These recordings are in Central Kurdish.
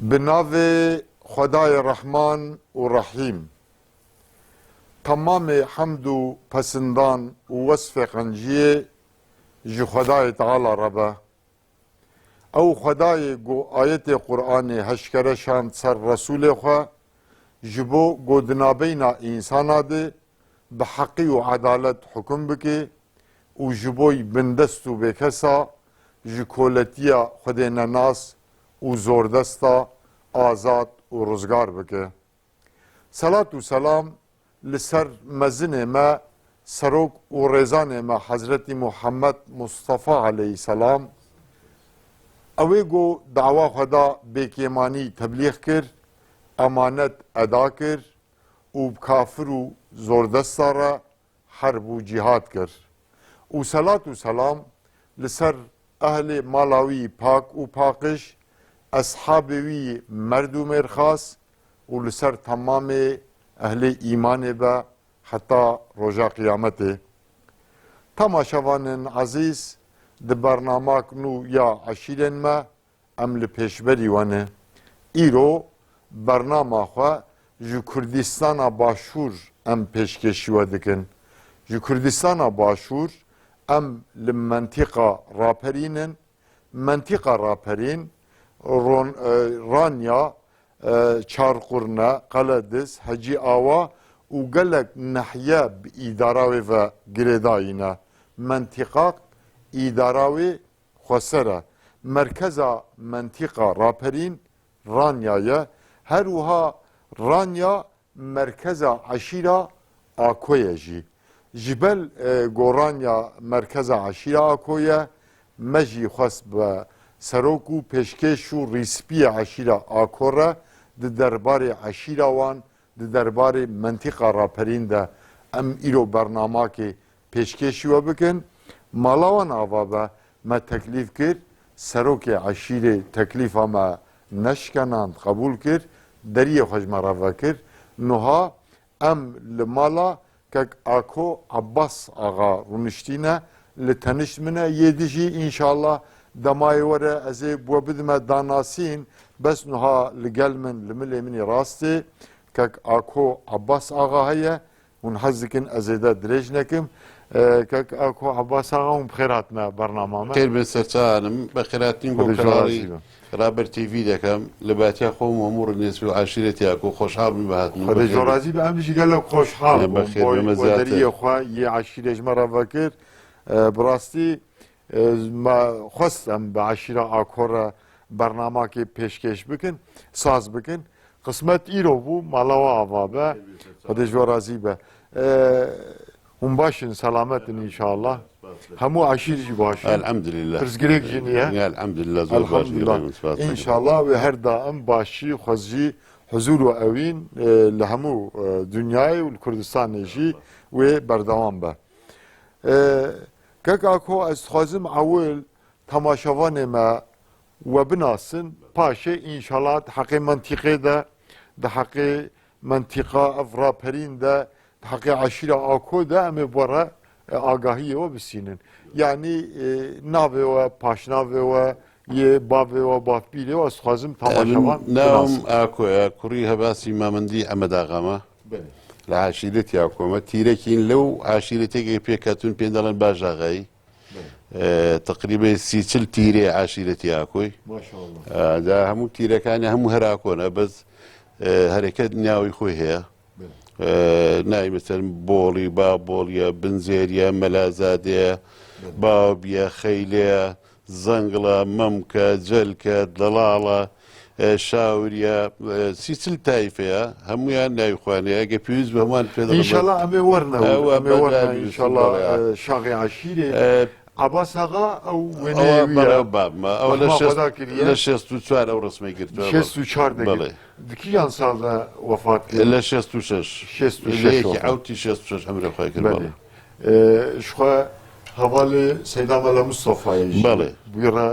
Bi navê Xwedayê Rehman û Rehîm. Temamê hemd û pesindan û wesfê qenciyê ji Xwedayê Teala re be. Ew Xwedayê ku ayetê Quranê heşkere şand ser Resûlê xwe, ji bo ku di nabeyna însana de bi heqî û edalet hukum bike û ji boy bindest û bêkesa ji koletiya xwedênenas û zordesta azad û rizgar bike. Selat û selam li ser mezinê me serok û rêzanê me Hezretî Muhammed Mustafa aleyhî selam ew ê ku dawa xwe da bêkêmanî teblîx kir, emanet eda kir û bi kafir û zordesta re herb û cîhad kir. Û selat û selam li ser ehlê mala wî pak û paqij, eshabê wî merd û mêrxas û li ser temamê ehlê îmanê be heta roja qiyametê. Temaşevanên ezîz di bernamak nû ya eşîrên me Em li pêşberî we ne. Îro bernama xwe ji Kurdistana Başûr em pêşkêşî we dikin. Ji Kurdistana Başûr em li mentîqa Raperîn in. Mentîqa Raperîn, Ranya, Çarqurne, Qelediz, Hecî Awa û gelek nehye bi îdara wê ve girêdayî ne. Mentîqaq îdara wê Xweser e. Merkeza mentîqa Raperîn Ranya ye. Her wiha Ranya merkeza eşîra Ako ye jî. Ji ber ku Ranya merkeza eşîra Ako ye, me jî xwest bi serok û pêşkêş û rîspiyê eşîra Ako re di derbarê eşîra wan, di derbarê mentîqa Raperîn de em îro bernamakê Pêşkêşî we bikin, mala wan ava be, me teklîf kir, serokê eşîrê teklîfa me neşkenand, qebûl kir, deriyê xwe ji me re vekir. Nuha em li mala kek Ako Abbas Axa rûniştî ne, li tenişt min e, yê di jî înşallah demayê were ez ê bi we bidime danasîn, bes nuha li gel min, li milê min ê rastê kek Ako Abbas Axa heye, Hûn hez dikin ez zêde dirêj nekim. Kek Ako Abbas Axa hûn bi xêr hatine bernama me. Xêr bin serçanim. Bi xêrhatin ku kanalî Raber TV dekem. Li batiya xwe û hemû rindêsî û eşîretê ya ku xoşhal bûn bi hatin. Xwedê ji razî be em jî gelek xoşhal bûn boy we deriyê xwe yê eşîrê ji me re vekir. Bi rastî Me xwest em bi eşîra Ako re bernamakê pêşkêş bikin, saz bikin. Qismet îro bû, mala we ava be. Xwedê ji we razî be. Hûn baş in, selamet in înşallah. Hemû eşîr jî baş in. Elhamdülillah. Pirsgirêk jî niye. Elhamdülillah zor baş Elhamdülillah. İnşallah wê her daim başî, xwezî, huzûr û ewîn li hemû dinyayê û li Kurdistanê jî wê berdewam be. Kek Ako ez dixwazim ewil temaşevanê me we binasin paşê înşallah di heqê mentîqê de di heqê mentîqa ev raperîn de di heqê eşîra Ako de em ê bi we re agahiyê we bisînin. Yanî navê we, paşnavê we, yê bavê we, bavpîrê we ez dixwazim temaşevan binasin. Navim Ako ye, kurî Hebasî Mamendî Emed Axa me. لە عەشیرەتی ئاکۆمە تیرەکین لەو عەشیرەتێک پێکهاتوون پێ دەڵێن باژاغایی تقریبا 30 تیرێ عەشیرەتی ئاکۆی دا هەموو تیرەکانی هەموو هەراکۆنە بەس هەرەکەت ناوی خۆی هەیە ناوی مەسەر بۆڵی با بۆڵیە بنزێریە مەلازادەیە باوبیە خەیلەیە زەنگڵە، مەمکە، جەلکە، دەڵاڵە، شاوریە، 30 تایفەیە هەمویان ناوی خۆیان هەیە ئەگەر پێویست بە هەمووان پێ دەڵێم. ئینشەڵا ئەمێ وەرنەوە ئەوە ئەمێ وەرنە بەدابی ئینشەڵا بەڵێ. شاغی عەشیرێ عەباس ئاغا ئەو وێنەیە ئەوە ویە بەڵێ ئەو بابمە ئەوە لە ڕەحما شێست خۆدا کریە لە 64 ئەو ڕسمەی گرتووە بەڵێ 64 دەگرت بەڵێ دکیان ساڵدا وەفات کرد لە 66 66 لە یەکی وەفات عەوتی 66 ئەمری خۆی کرد بەلێ بەڵێ شخوا هەواڵێ سەیدا مەلا مستەفایە ژی بەڵێ. بویڕە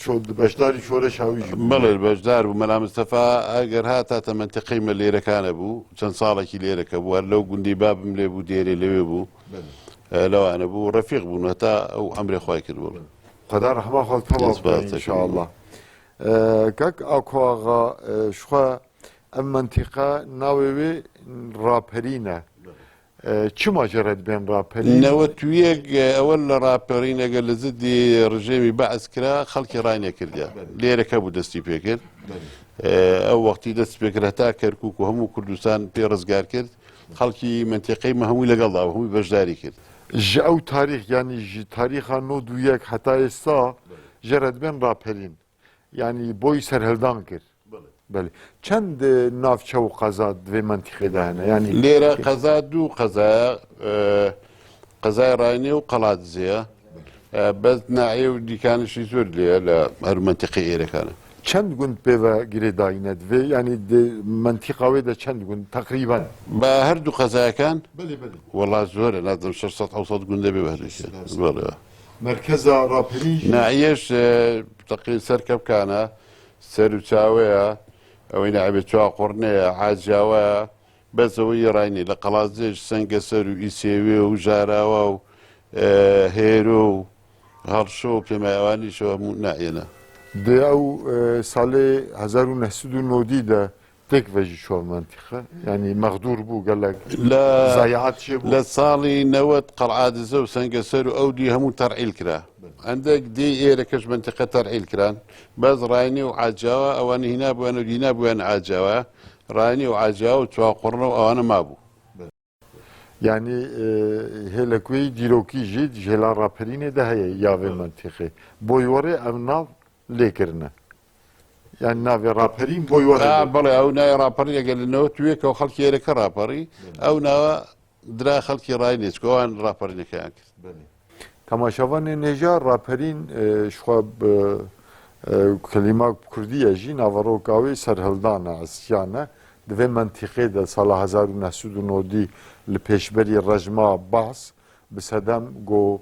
شۆ بەشداری شۆرەش هاوی ژی بوو. بەڵێ بەشدار بوو مەلا مستەفا ئەگەر هاتاتە مەنتیقەی مە لێرەکانە بوو چەند ساڵێکی لێرەکە بوو هەر لەو گوندی بابم لێ بوو دێرێ لەوێ بوو لەوانە بوو ڕەفیق بوون هەتا ئەو ئەمرێ خوای کرد بوو خدا ڕەحما خۆت تەواو سپاس بکە دەکەم. ئینشاءاللە. کاک ئاکۆ ئاغا شخوا ئەم مەنتیقە ناوێ وێ ڕاپەرینە چ ماجەرەت بێن ڕاپەرین؟ 91 ئەوە لە ڕاپەرین ئەگەر لە زدی ڕژێمی بەعس کرا خەڵکی ڕای نەکردە لێرەکە بوو دەستی پێکرد ئەو وەختی دەست پێکرد هەتا کەرکک و هەموو کوردستان پێ ڕزگار کرد خەڵکی منتیقەی مە هەمووی لەگەڵدا و هەمووی بەشداری کرد. ژ ئەو تاریخ یانی ژ تاریخا 91 هەتا ئێستا ژەرەت بێن ڕاپەرین یانی بۆی سەرهەلدان کرد بەێ چەند ناوچە و قەزا دوێ مەنتیقێدا هەنە یانی لێرە قەزا دوو قەزایە قەزای ڕاینێ و قەڵادزەیە بەس ناعێ و دیکانشی زۆر لێ لە هەر منتیقی ئێرەکانە. چەند گوند پێوە گرێداینە دوێ یانی مەنتیقاوێ دە چەند گوند تقریبا؟ بە هەردوو قەزایەکان؟ وەڵا زۆرە نازم 600 700 گوندە بێ بە هەردووکیان. بەڵێ. مەرکەزا ڕاپەرین ژی؟ ناعیەش تەقریبا سەر کەپکانە، سەروچاوەیە، ئەوەی ناعبێ چواقوڕنەیە، عاجاوایە، بەس ئەوەی ڕای نیە لە قەڵادزێش سەنگەسەر و ئیسێوێ و ژاراوا و هێرۆ و هەڵشۆ و پێمای ئەوانیشەوە هەموو ناعیەنە. دێ ئەو سالێ 1990 دە تێک ڤەژی چوە مەنتیقە یانی مەغدور بوو گەلەک لە زایعات چێ بوو. لە ساڵی 90 قەڵعادزە و سەنگەسەر و ئەو دی هەموو تەرعیل کرا ئەندەک دێی ئێرەکەش مەنتیقە تەرعیل کران بەس ڕاینێ و عاجاوە ئەوانە هینابوویان و هینابوویان عاجاوە ڕاینێ و عاجاوە و چواقوڕنە و ئەوانە مابوو. یانی هێلەکوێی دیرۆکی ژی ژێلا ڕاپەرینێ دە هەیە یا vê مەنتیقێ بۆی وەڕێ ئەم ناو لێکردنە یان ناوێ ڕاپەرین بۆی وەڕێ بەڵێ ئەو ناوی ڕاپەڕی ئەگەر لە نەوە توێکەوە خەڵکی ئێرەکە ڕاپەڕی ئەو ناوە درا خەڵکی ڕای نێچکەوان ڕاپەڕینەکەیان کرد. تەماشاڤانێ نێژا ڕاپەرین شخوا کەلیما کوردیە ژی ناڤەڕۆکا وێ سەرهەلدانە، عسیانە، di vê mentîqê de sala 1990 li pêşberî rejma Baas bi sedem go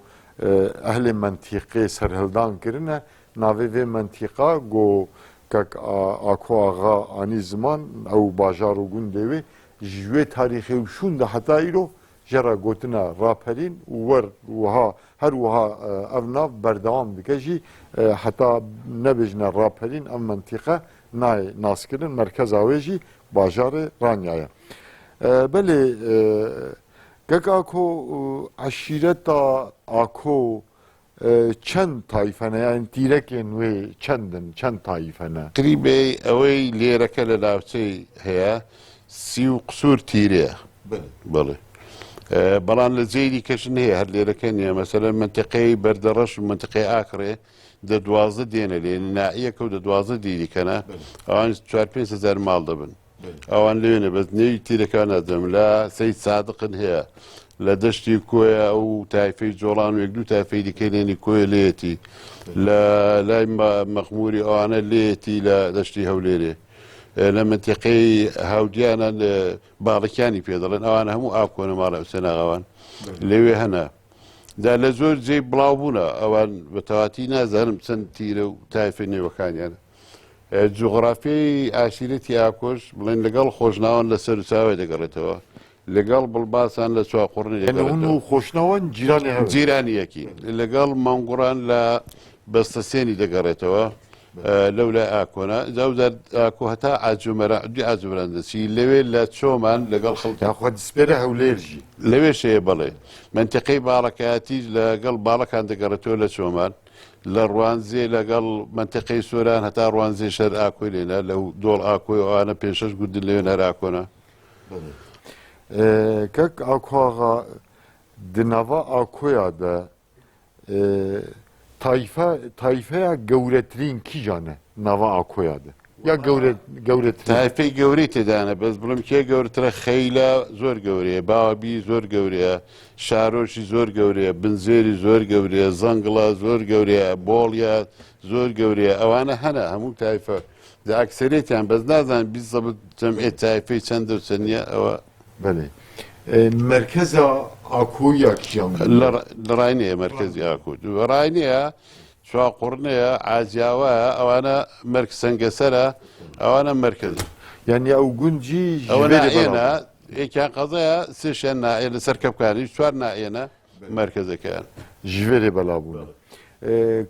ehlê mentîqê serhildan kirine navê vê mentîqa go kak Ako Axa anî ziman ew bajar û gundê wê ji wê tarîxê û şûn de heta îro Jê re gotina raperîn û wer wiha her wiha ev nav berdewam dike jî heta nebêjine raperîn ev mentîqe nayê naskirin merkeza wê jî bajarê Ranya ye. Belê Kek Ako eşîreta Ako Çend tayfe ne yani tîrekên wê çend in, çend tayfe ne? Qrîbey ئەوەی لێرەکە لە ناوچەی هەیە 30 و قسوور تیرەیە. بەڵێ. بەڵام لە جێی دیکەشن هەیە هەر لێرەکە نییە مەسەلەن مەنتیقەی بەردەڕەش و مەنتیقەی ئاکرێ دە 12 دێنە لێ نائیەکە و دە 12 دیریکەنە ئەوان چوار پێنج هەزار ماڵ دەبن. ئەوان لەوێنە بەس نێوی تیرەکان نازانم لە سەید سادقن هەیە لە دەشتی کۆیە ئەو تایفەی جۆڵان و یەک دوو تایفەی دیکەی لێنی کۆیە لێتی لە لای مەخموری ئەوانە لێتی لە دەشتی هەولێرێ لە منتیقەی هاودیانە باڵکیانی پێ دەڵێن ئەوان هەموو ئاکۆنە ماڵە حوسێناغاوان لەوێ هەنە دا لە زۆر جێی بڵاو بوونە ئەوان بەتەواتی نازانم چەند تیرە و تایفەی نێوەکانیانە جوغرافیای عەشیرەتی ئاکۆش بڵێن لەگەڵ خۆشناوان لە سەروچاوێ دەگەڕێتەوە، لەگەڵ بڵباسان لە چواقوڕنی یعنی هون دەگەڕێتەوە. و خۆشناوان جیرانی هەون. جیرانی یەکین. لەگەڵ مەنگوڕان لە بەستەسێنی دەگەڕێتەوە لەو لای ئاکۆنا. جا ئەو جار ئاکۆ هەتا عاجومەران، عودی عاجومەران دەچی لەوێ لە چۆمان لەگەڵ خەڵکی. یاخوا دسپێرە هەولێر ژی. لەوێش هەیە بەڵێ. مەنتیقەی باڵەکایەتیش لەگەڵ باڵەکان دەگەڕێتەوە لە چۆمان. لە ڕوانزێ لەگەڵ مەنتیقەی سۆران هەتا ڕوانزێ شەر ئاکۆی لێنە لەو دۆڵ ئاکۆی ئەوانە پێنج شەش گوندن لەوێن هەر ئاکۆنە. کاک ئاکۆ ئاغا di nava ئاکۆیا de tayfa tayfeya gewretirîn kîjan e nava ئاکۆیا de یا گەورە گەورەترین؟ تایفەی گەورەی تێدانە بەس بڵێم کێ گەورەترە خەیلە زۆر گەورەیە باوەبی زۆر گەورەیە شارۆشی زۆر گەورەیە، بنزێری زۆر گەورەیە، زەنگڵە زۆر گەورەیە، بۆڵیە زۆر گەورەیە، ئەوانە هەنە هەموو تایفە جا ئەکسەرێتیان بەس نازانم بیزەبت جەمعێ تایفەی چەندە و چەند نییە ئەوە. بەلێ مەرکەزا ئاکۆیە کیان لە ڕاینەیە مەرکەزی ئاکۆ ڕاینەیە چواقوڕنەیە عاجیاوایە ئەوانە مەرک سەنگەسەرە ئەوانە مەرکەز. یانی ئەو گوندی ئەوە نائێنە یەکیان قەزایە سێشیان نائێ لەسەر کەپکانیش چوار نائێنە مەرکەزەکەیان. ژێرێ بەلا بوون.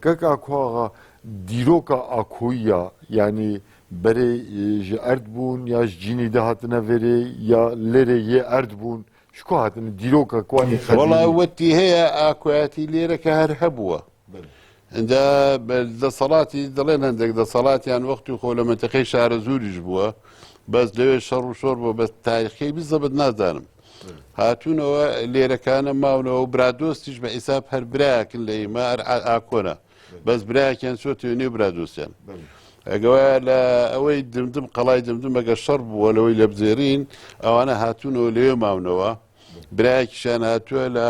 کاک ئاکۆ ئاغا Dîroka Akoyî ya yanî berê ji erd bûn ya ji cînî de hatine vêrê ya lêrê yê erd bûn ji ku hatine dîroka ku wanî xedî. Wela wetî heye Akoyatî lêreke her hebûwe. Inca دەسەڵاتی دەڵێن هەندێک دەسەڵاتیان وەختی خۆ لە مەنتیقەی شارەزووریش بووە بەس لەوێ شەڕ و شۆڕ بووە بەس تاریخەکەی بزەبت نازانم. هاتوونەوە لێرەکانە ماونەوە و برادۆستیش بە حیساب هەر برایەکن لە ئیمە هەر ئاکۆنە بەس برایەکیان چۆتەوە نێو برادۆستیان ئەگەوە لە ئەوەی دمدم قەڵای دمدم ئەگە شەڕ بووە لەوەی لە بزێرین ئەوانە هاتوونەوە لەوێ ماونەوە برایەکیشیان هاتووە لە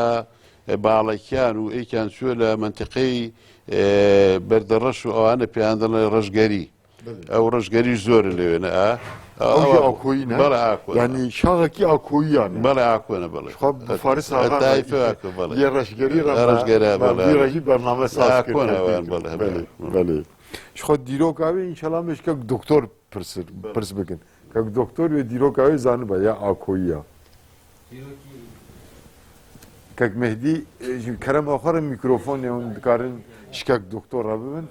باڵەکیان و ئێکیان چووە لە منتیقەی بەردەڕەش و ئەوانە پێیان دەڵێ ڕەشگەری ئەو ڕەشگەریش زۆرە لەوێ نە ئا؟ ئەو ژی ئاکۆیی نە؟ بەڵێ ئاکۆنە. یانی شاغەکی ئاکۆییانە. بەڵێ ئاکۆنە بەڵێ. شخوا فارس ئاغا تایفە ئاکۆ بەڵێ. یە ڕەشگەری ڕە ڕەشگەرە بەڵێ. بی ڕەژی بەرنامە ساز کرد. ئاکۆنە ئەوان بەڵێ بەڵێ بەڵێ. شخوا دیرۆک ئاوێ ئینشەڵا مش کەک دکتۆر پرس پرس بکن. کەک دکتۆر وێ دیرۆک ئاوێ زانبا یا ئاکۆییە. کەک مهدی کەرەمە خۆرە میکرۆفۆنێ هون دکارن شکەک دکتۆر ڕە ببن.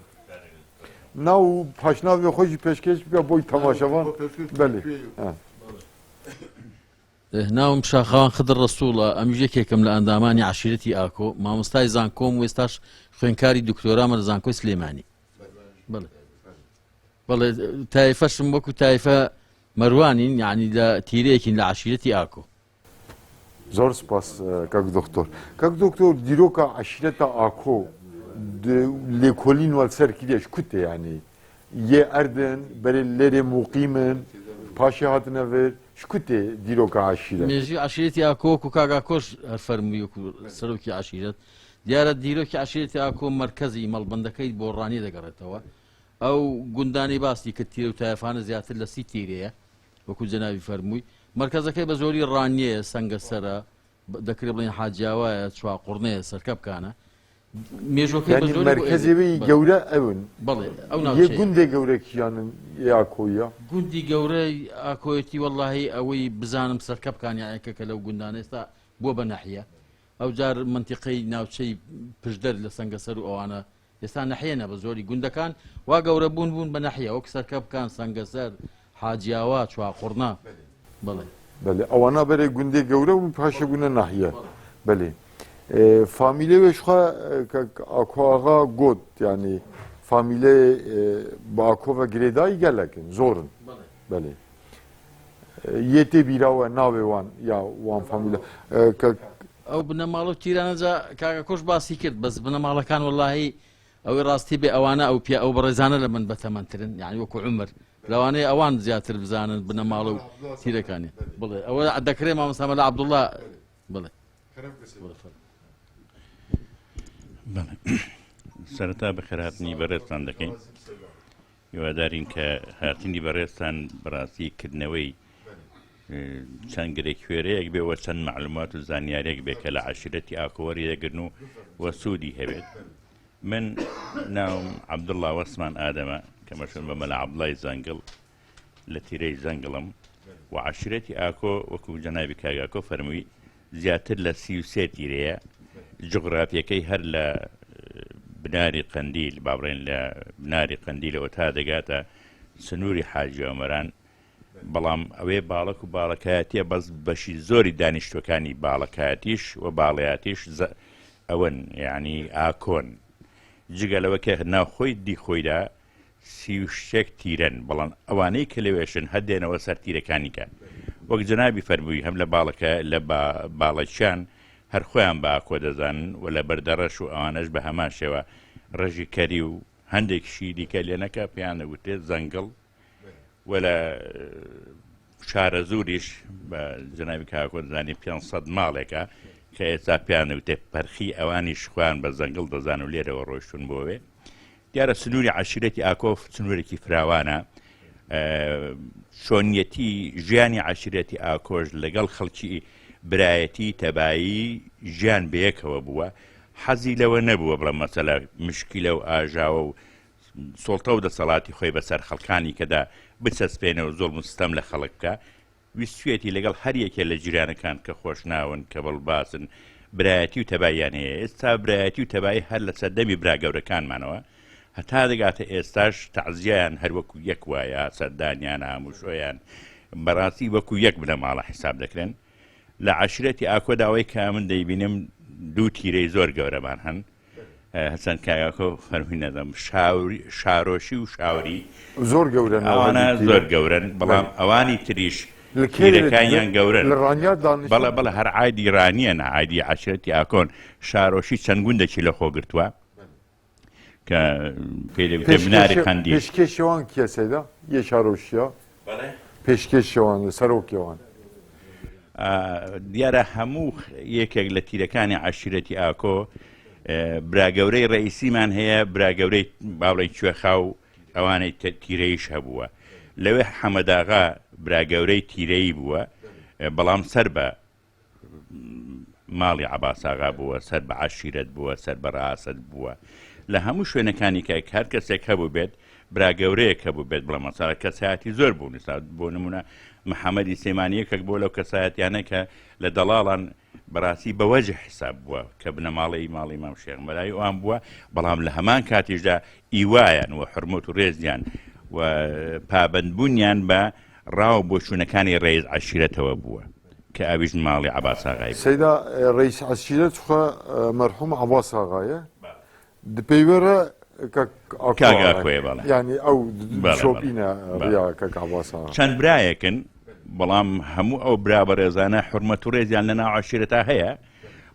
ناو و پاشناوی خۆشی پێشکێش بکە بۆی تەماشەوان بەێ. ناوم شاخەوان خدر ڕەسووڵە، ئەمیش یەکێکم لە ئەندامانی عەشیرەتی ئاکۆ، مامۆستای زانکۆم و ئێستاش خوێندکاری دکتۆرامە لە زانکۆی سلێمانی. بەڵێ بەڵێ تایفەشم وەکو تایفە مەروانین یعنی لە تیرەیەکین لە عەشیرەتی ئاکۆ. زۆر سپاس کاک دکتۆر. کاک دکتۆر دیرۆکا عەشیرەتا ئاکۆ لێکۆلین وەل سەر کریە ji ku tê yanî yê erdin berê lêrê muqîmin paşê hatine vir ji ku tê dîroka eşîret? مێژووی عەشیرەتی ئاکۆ وەکو کاک ئاکۆش هەر فەرمووی وەکو سەرۆکی عەشیرەت دیارە دیرۆکی عەشیرەتی ئاکۆ مەرکەزی مەڵبەندەکەی بۆ ڕانیە دەگەڕێتەوە ئەو گوندانەی باسی کرد تیرە و تایەفانە زیاتر لە 30 تیرەیە وەکو جەنابی فەرمووی مەرکەزەکەی بە زۆری ڕانیەیە، سەنگەسەرە، دەکرێ بڵێین حاجیاوایە، چواقوڕنەیە، سەرکەپکانە. مێژوەکەی بە یانی زۆری بۆ مەرکەزی ئێ وی بەڵێ. گەورە ئەون. بەڵێ ئەو یە ناوچەیە. گوندێ گەورە کیانن یە ئاکۆیە؟ گوندی گەورەی ئاکۆیەتی وەڵاهی ئەوەی بزانم سەرکەپکان یان یەکێکە لەو گوندانە ئێستا بووە بە ناحیە. ئەوجار مەنتیقەی ناوچەی پشدەر لە سەنگەسەر و ئەوانە ئێستا نەحیەنە بە زۆری گوندەکان وا گەورە بوون بوون بە نەحیە وەک سەرکەپکان، سەنگەسەر، حاجیاوا، چواقوڕنە. بەڵێ. بەلێ ئەوانە بەرێ گوندێ گەورە بوون پاشێ بوونە ناحیە. بەلێ فامیلێ وێ شخوا کاک ئاکۆ ئاغا گۆت یانی فامیلێ بە ئاکۆ ڤە گرێدایی گەلەکن زۆرن. بەلێ یێ تێ بیراوە ناوێ وان یا وان فامیلە کە ئەو بنەماڵە و تیرانە جا کاک ئاکۆش باسی کرد بەس بنەماڵەکان وەڵاهی ئەوەی ڕاستی بێ ئەوانە ئەو پیا ئەو بەڕێزانە لە من بەتەمەنترن یعنی وەکو عومر لەوانەیە ئەوان زیاتر بزانن بنەماڵە و تیرەکانی بڵێ ئەوە دەکرێ مامۆستا مەلا عەبدوڵڵا بڵێ بەڵێ سەرەتا بەخێرهاتنی بەڕێزتان دەکەین هیوادارین کە هاتنی بەڕێزتان بەڕاستی کردنەوەی چەند گرێ کوێرەیەک بێ وە چەند معلومات و زانیارێک بێ کە لە عشیرەتی ئاکۆوەری دەگرن و وە سوودی هەبێت من ناوم عەبدوڵڵا وەسمان ئادەمە کە مەشهور بە مەلا عەبدوڵای زەنگڵ لە تیرەی زەنگڵم و عشیرەتی ئاکۆ وەکو جەنابی کاک ئاکۆ فەرمووی زیاتر لە 33 تیرەیە جوغرافیەکەی هەر لە بناری قەندیل با بڵێن لە بناری قەندیلەوە تا دەگاتە سنووری حاجی ئۆمەران بەڵام ئەوێ باڵک و باڵەکایەتیە بەس بەشی زۆری دانیشتوەکانی باڵەکایەتیش و باڵەیاتیش ئەوەن یعنی ئاکۆن جگە لەوە کە ناوخۆی دی خۆیدا 36 تیرەن بەڵام ئەوانەی کە لەوێشن هەر دێنەوە سەر تیرەکانی کە وەک جەنابی فەرمووی هەم لە باڵەکە لە باڵەکیان هەر خۆیان بە ئاکۆ دەزانن و لە بەردەڕەش و ئەوانەش بە هەمان شێوە ڕژی کەری و هەندێکشی دیکە لێنەکە پێیان دەگوترێت زەنگڵ و لە شارەزووریش بە جەنابی کاکۆ دەزانی 500 ماڵێکە کە ئێستا پێیان دەگوترێت پەرخی ئەوانیش خۆیان بە زەنگڵ دەزان و لێرەوە ڕۆیشتون بۆوێ دیارە سنووری عەشیرەتی ئاکۆف سنوورێکی فراوانە چۆنیەتی ژیانی عەشیرەتی ئاکۆش لەگەڵ خەڵکی برایەتی تەبایی ژیان بەیەکەوە بووە حەزی لەوە نەبووە بڵێ مەسەلە مشکیلە و ئاژاوە و سوڵتە و دەسەڵاتی خۆی بەسەر خەڵکانی کەدا بچەسپێنێ و زوڵم و ستەم لە خەڵک بکە ویستویەتی لەگەڵ هەر یەکێ لە جیرانەکان کە خۆشناون، کە بڵباسن، برایەتی و تەباییان هەیە. ئێستا برایەتی و تەبایی هەر لە سەردەمی برا گەورەکانمانەوە. هەتا دەگاتە ئێستاش تەعزیەیان هەر وەکو یەک وایە، سەردانیان، هاموشۆیان، بەڕاستی وەکو یەک بنەماڵە حیساب دەکرێن. لە عەشیرەتی ئاکۆدا ئەوەی کە من دەیبینم دوو تیرەی زۆر گەورەمان هەن. هەرچەند کاک ئاکۆ فەرمووی نەدەم شاوری، شارۆشی و شاوری زۆر گەورەن ئەوانە ئەوانە زۆر گەورەن، بەڵام ئەوانی تریش لە کێ تیرەکانیان گەورەن. لە ڕانیە دانیشتن؟ بەڵێ بەڵێ هەر عایدی ڕانیەن، عایدی عەشیرەتی ئاکۆن. شارۆشی چەند گوندێکی لەخۆ گرتووە. کە پێی دەگوترێ مناری قەندیل. پێشکێشەوان کیە سەیدا؟ یە شارۆشیە؟ پێشکێشەوان سەرۆکیەوان. دیارە هەموو یەکێک لە تیرەکانی عەشیرەتی ئاکۆ براگەورەی ڕئیسیمان هەیە، براگەورەی باڵی کوێخا و ئەوانەی تیرەیش هەبووە. لەوێ حەمەداغا براگەورەی تیرەیی بووە، بەڵام سەر بە ماڵی عەباساغا بووە، سەر بە عەشیرەت بووە، سەر بە ڕەئاسەت بووە. لە هەموو شوێنەکانی کە هەر کەسێک هەبوو بێت، برا گەورەیەک هەبوو بێت، بڵێ مەسەڵە کەسایەتی زۆر بوون. ئێستا بۆ نمونە محەممەدی سلێمانی یەکێک بووە لەو کەسایەتیانە کە لە دەڵاڵان بەڕاستی بە وەجه حیساب بووە کە بنەماڵەی ماڵی مام شێخ مەلای ئەوان بووە، بەڵام لە هەمان کاتیشدا ئیوایان و حرمەت و ڕێزیان و پابەندبوونیان بە ڕا و بۆچوونەکانی ڕەیس عەشیرەتەوە بووە کە ئەویش ماڵی عەباس ئاغای بوو. سەیدا ڕەیس عەشیرەت خو مەرحوم عەباس ئاغایە د پەیوەرە کاک ئاکۆ کاک ئاکۆیە بەڵێ. یانی ئەو بەڵێ، شۆپینە بەڵێ. ڕیا کاک عەباس ئاغا. چەند برایەکن بەڵام هەموو ئەو برا بەڕێزانە حورمەت و ڕێزیان لە ناو عەشیرەتا هەیە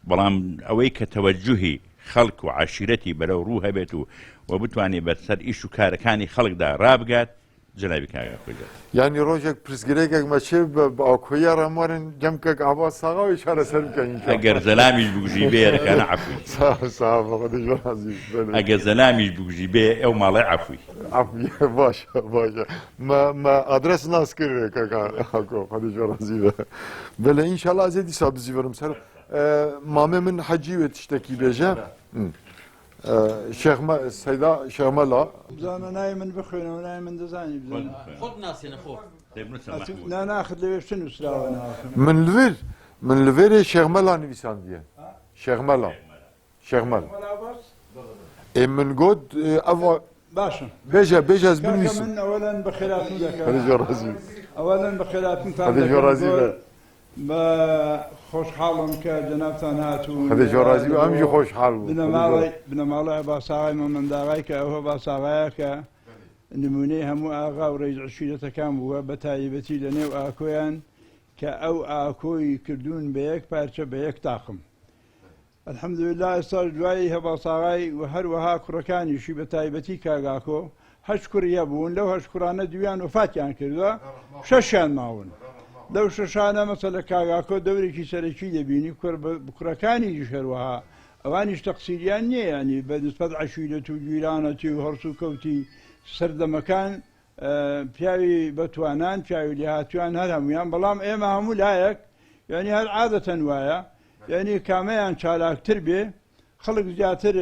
بەڵام ئەوەی کە تەوەجوهی خەڵک و عەشیرەتی بەرەو ڕوو هەبێت و و بتوانێت بەسەر ئیش و کارەکانی خەڵکدا ڕابگات جەنابی کاک ئاکۆ جان. یانی ڕۆژێک پرسگرێکێک مە چێ بە بە ئاکۆیە ڕە مارن جەم کەک عەباس ساغاوی چارەسەر بکەن ئینشاڵڵا. ئەگەر زەلامیش بگوژی بێ یەرەکانە عەفوی. سا سا بە خودی ژۆر عەزیز بەلێ. ئەگەر زەلامیش بگوژی بێ ئەو ماڵێ عەفوی. عەفوی باشە باشە مە مە ئادرەس ناس کرد کاک ئاکۆ خودی ژۆر عەزیزە بەلێ ئینشاڵڵا ئەزێ دیسا بزیڤرم سەر مامێ من حەجی وێ تشتەکی بێژە. شێخ سەیدا شێخ مەلا. بزانە ناوی من بخوێنەوە ناوی من دەزانی بزانە. خۆت ناسێنە خۆ. نا ناخت لەوێ چ نووسراوە ناوەکەم. من لڤر من لڤێرێ شێخ مەلا نویساندیە شێخ مەلا شێخ مەلا ئێ من گۆت ئەڤ باشە بێژە بێژە ئەز کاکە بنویسم. من ئەوەلەن بەخێراتن دەکەم خودێ جۆ ڕازی بێ. ئەوەلەن بەخێراتنتان خودێ جۆ دەکەم ڕازی زۆر بێ. بە خۆشحاڵم کە جەنابتان هاتوون خودێ جۆ ڕازی بێ ئەم ژی بۆ خۆشحاڵ بوو. بنەماڵەی بنەماڵەی عەباساغای مەمەنداغای کە ئەوه باساغایە کە نمونەی هەموو ئاغا و ڕەئیس عەشیرەتەکان بووە بە تایبەتی لە نێو ئاکۆیان کە ئەو ئاکۆی کردوون بە یەک پارچە بە یەک تاقم. الحمدللە ئێستاش دوای هەڤاڵ و هەروەها کوڕەکانیشی بە تایبەتی کاک ئاکۆ هەشت کوڕی هەبوون لەو هەشت کوڕانە دوویان وەفاتیان کردووە شەشیان ماون لەو شەشانە مەسەلە کاک ئاکۆ دەورێکی سەرەکی دەبینی کوڕ کوڕەکانیش هەروەها ئەوانیش تەقسیریان نییە ینی بە نسبەت عەشیرەت و جیرانەتی و هەڵسوکەوتی سەردەمەکان پیاوی بەتوانان پیاوی لێهاتویان هەر هەمویان بەڵام ئێمە هەموو لایەک یعنی هەر عادەتەن وایە یعنی کامەیان چالاکتر بێ خەڵک زیاتر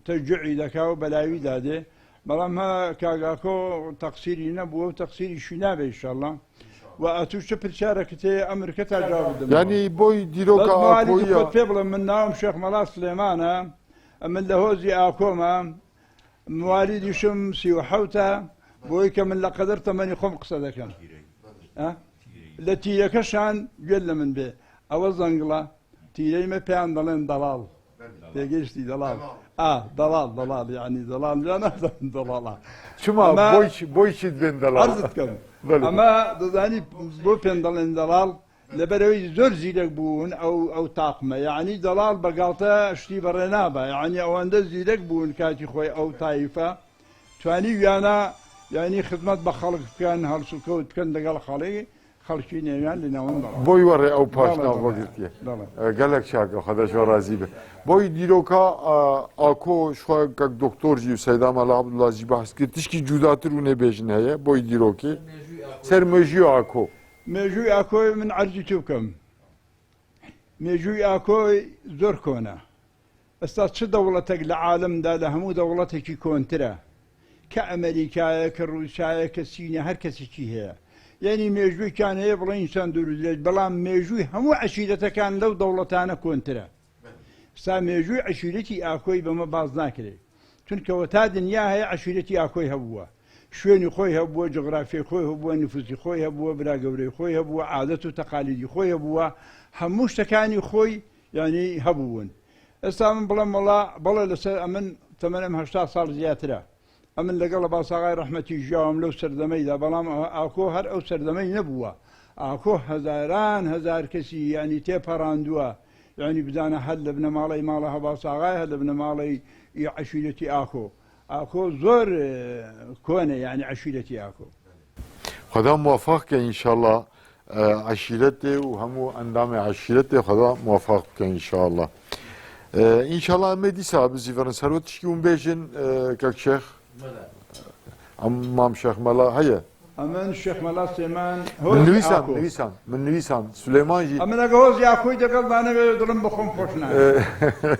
تەجعی دەکا و بەلاوی دادێ بەڵام ها کاگاکۆ تەقسیری نەبووە و تەقسیریشی نابێ ئیشەڵڵا و ئەتوو چ پرسیارەکت هەیە ئەمرکە تا جواب بدەمەوە یعنی بۆی بەس دیرۆکە موالیدی ئاکۆیە خۆت پێ بڵێ من ناوم شێخ مەلا سلێمانە ئەمن لە هۆزی ئاکۆمە موالیدیشم 37ە بۆی کە من لە قەدەر تەمەنی خۆم قسە دەکەم لە تیرەکەشان گوێت لە من بێ ئەوە زەنگڵە تیرەی مە پێیان دەڵێن دەڵاڵ تێگەیشتی دەڵاڵ ئا دەڵاڵ دەڵاڵ یعنی دەڵاڵ جا نازانم دەڵاڵە چما بۆی چیت بێن دەڵاڵ عەرزت کەم ئەمە دەزانی بۆ پێن دەڵێن دەڵاڵ لەبەرئەوەی زۆر زیرەک بوون ئەو ئەو تاقمە یەعنی دەڵاڵ بە گاڵتە شتی بەڕێ نابا یەعنی ئەوەندە زیرەک بوون کاتی خۆی ئەو تایفە توانیویانە یعنی خزمەت بە خەڵک بکەن هەڵسوکەوت بکەن لەگەڵ خەڵی خەڵکی نێویان لە ناوەند دەڵاڵ بۆی وەڕێ ئەو پاش بەڵێ ناو بەڵێ بۆگرتیە بەڵێ گەلەک چاکە خەدە شۆ ڕازی بێ بۆی دیرۆکا ئاکۆ شخوا کەک دکتۆر جی و سەیدا مەلا عەبدوڵڵا جی بەحس کرد تشکی جوداتر و نەبێژن هەیە بۆی دیرۆکێ سەر مێژوی ئاکۆ مێژووی ئاکۆی من عەرزی تو بکەم مێژووی ئاکۆی زۆر کۆنە ئێستا چ دەوڵەتێک لە عالمدا لە هەموو دەوڵەتێکی کۆنترە کە ئەمریکایە کە ڕووسایە کە سینە هەر کەسێکی هەیە یعنی مێژوویکیان هەیە بڵێن چەند دوور درێژ بەڵام مێژووی هەموو عەشیرەتەکان لەو دەوڵەتانە کۆنترە سا مێژووی عەشیرەتی ئاکۆی بەمە باز ناکرێت. چونکەوە تا دنیا هەیە عەشیرەتی ئاکۆی هەبووە شوێنی خۆی هەبووە جوغرافیای خۆی هەبووە نفوسی خۆی هەبووە برا گەورەی خۆی هەبووە عادەت و تەقالیدی خۆی هەبووە هەموو شتەکانی خۆی یعنی هەبوون ئێستا من بڵێم وەڵا بەڵێ لەسەر ئەمن تەمەنم 80 ساڵ زیاترە ئەمن لەگەڵ عەباس ئاغای ڕەحمەتی ژیاوم لەو سەردەمەیدا بەڵام ئاکۆ هەر ئەو سەردەمەی نەبووە ئاکۆ هەزاران هەزار کەسی یعنی تێپەڕاندووە یعنی بزانە هەر لە بنەماڵەی ماڵە هەباس ئاغای هەر لە بنەماڵەی عەشیرەتی ئاکۆ ئاکۆ زۆر کۆنە یعنی عەشیرەتی ئاکۆ. خودا موفق کە انشاللە عەشیرەتێ و هەموو ئەندامێ عەشیرەتێ خودا موفق بکە انشاللە انشاللە ئەمێ دیسا بزیڤرن سەروە تشکی وم بێژن کەک شێخ ئەم مام شێخ مەلا هەیە ئەمن شێخ مەلا سلێمان من نویسان نویسان من نویسان سلێمان ژی ئەمن ئەگە هۆزی ئاکۆی دەگەڵ دانەوێ دڵم بە خۆم خۆش نابێ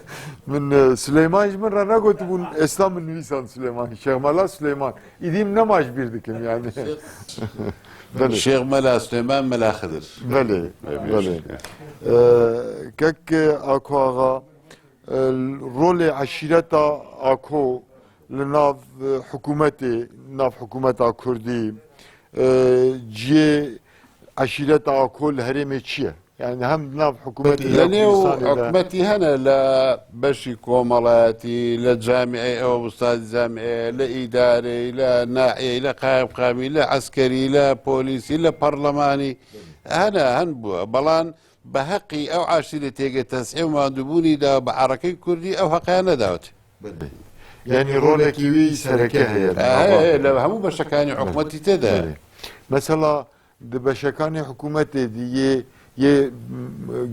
من سلێمان ژ من ڕە نەگوتبوون ئێستا من نویسان سلێمان شێخ مەلا سلێمان ئیدیم نەماش بیر دکم یعنی بەلێ شێخ مەلا سلێمان مەلا خدر بەلێ بەلێ کەک ئاکۆ ئاغا ڕۆلێ عەشیرەتا ئاکۆ لە ناو حکوومەتێ ناو حکوومەتا کوردی جێ عەشیرەتا ئاکۆ لە هەرێمێ چییە؟ یعنی هەم ناو حکوومەتی لە نێو حکومەتی هەنە لە بەشی کۆمەڵایەتی لە جامیعەی ئەوە ئوستادی جامیعەیە لە ئیدارەی لە ناحیەی لە قایمقامی لە عەسکەری لە پۆلیسی لە پەڕلەمانی هەنە هەن بووە بەڵام بە هەقی ئەو عاشیرە تێگە تەسعی و ماندووبوونی دا بە عەڕەکەی کوردی ئەو هەقیان نەداوت. یعنی ڕۆڵێکی وی سەرەکە هەیە لە هەموو بەشەکانی حکومەتی تێدایە. مەسەڵا د بەشەکانی حکوومەتێ دی یێ یێ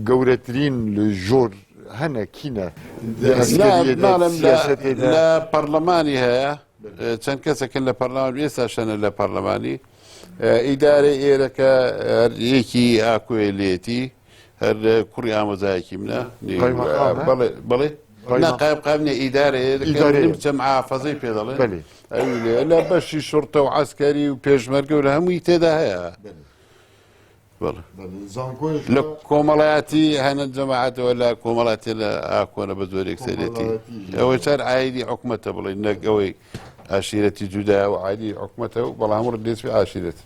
گەورەترین لە ژۆر هەنە کینە دە ئەسکەریێ دە سیاسەتێ دە؟ لە پەڕلەمانی هەیە چەند کەسەکن لە پەرلەمان ئێستا شەنە لە پەرلەمانی ئیدارەی ئێرەکە هەر یەکی ئاکۆیە لێتی هەر کوڕی ئامۆزایەکی منە بەڵێ بەڵێ قایمقام نیە ئیدارە ئێرەکە محافەزەی پێ دەڵێن ئەوی لێ لە بەشی شوڕتە و عەسکەری و پێشمەرگە و لە هەمووی تێدا هەیە. لە کۆمەڵایەتی هەنە جەماعەتەوە لە کۆمەڵاتی لە ئاکۆنە بە زۆرێک سەرێتی ئەوەی چار ئایدی حکومەتە بڵێ نەک ئەوەی ئاشیرەتی جودا و عادی حکومەتە و بەڵام ڕدێت ئاشیرەت.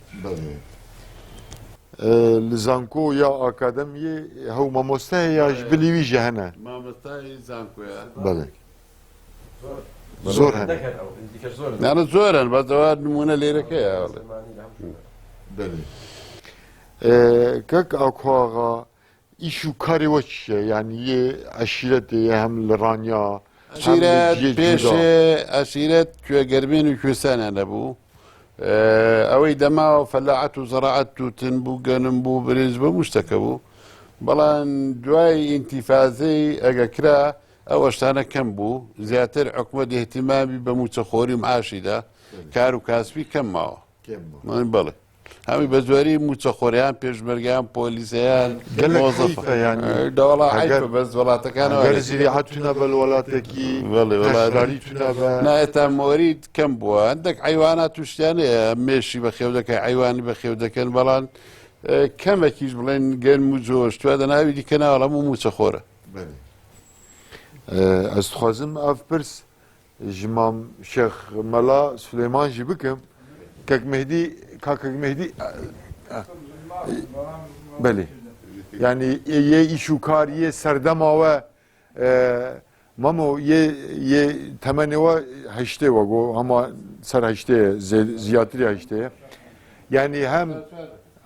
لە زانکۆ یا ئاکادەمیێ هەو مامۆستا هەیە یا ژ بلی وی ژە هەنە؟ مامۆستای زانکۆیە. بەڵێ زۆر هەن. نانە زۆرن بەس ئەوە نمونە لێرەکەیە. بەلێ کەک ئاکۆ ئاغا ئیش و کارێ وە چیە یانی یێ عەشیرەتێ یە هەم لە ڕانیا هەم لە عەشیرەت جیێ جودا. پێشێ عەشیرەت کوێ گەرمێن و کوێستانیان نەبوو ئەوەی دەماوە فەلاعەت و زەراعەت تووتن بوو گەنم بوو برنج بوو هەموو شتەکە بوو بەڵام دوای ئینتیفازەی ئەگە کرا ئەو ئەشتانە کەم بوو زیاتر حکومەت ئیهتیمامی بە مووچەخۆری و معاشیدا کار و کاسبی کەم ماوە بەڵێ هەمی بە زۆری مووچەخۆریان پێشمەرگیان پۆلیسیان گەلەک حەیفە یانی دەوەڵا حەیفە بەس وڵاتەکانەوە گەر زیریعە تونە بە وڵاتێکی بەڵێ وڵات هەژاری تونە بە نایەتا مۆرید کەم بووە هەندێک حەیوانات و شتیان هەیە مێشی بەخێو دەکەن حەیوانی بەخێو دەکەن بەڵام کەمێکیش بڵێن گەرم و جۆش تو دەناوی دیکە ناوەڵ هەموو مووچەخۆرە بەێ ئەس دخوازم ئەv پرس ji mam Şêx Mela Silêman jî bikim kek Mehdî ka kek Mehdî belê yani yê îş û kar yê serdema we mamo yê yê temenê we heştê we got hema ser heştê ye ziyatirî heştê ye yani hem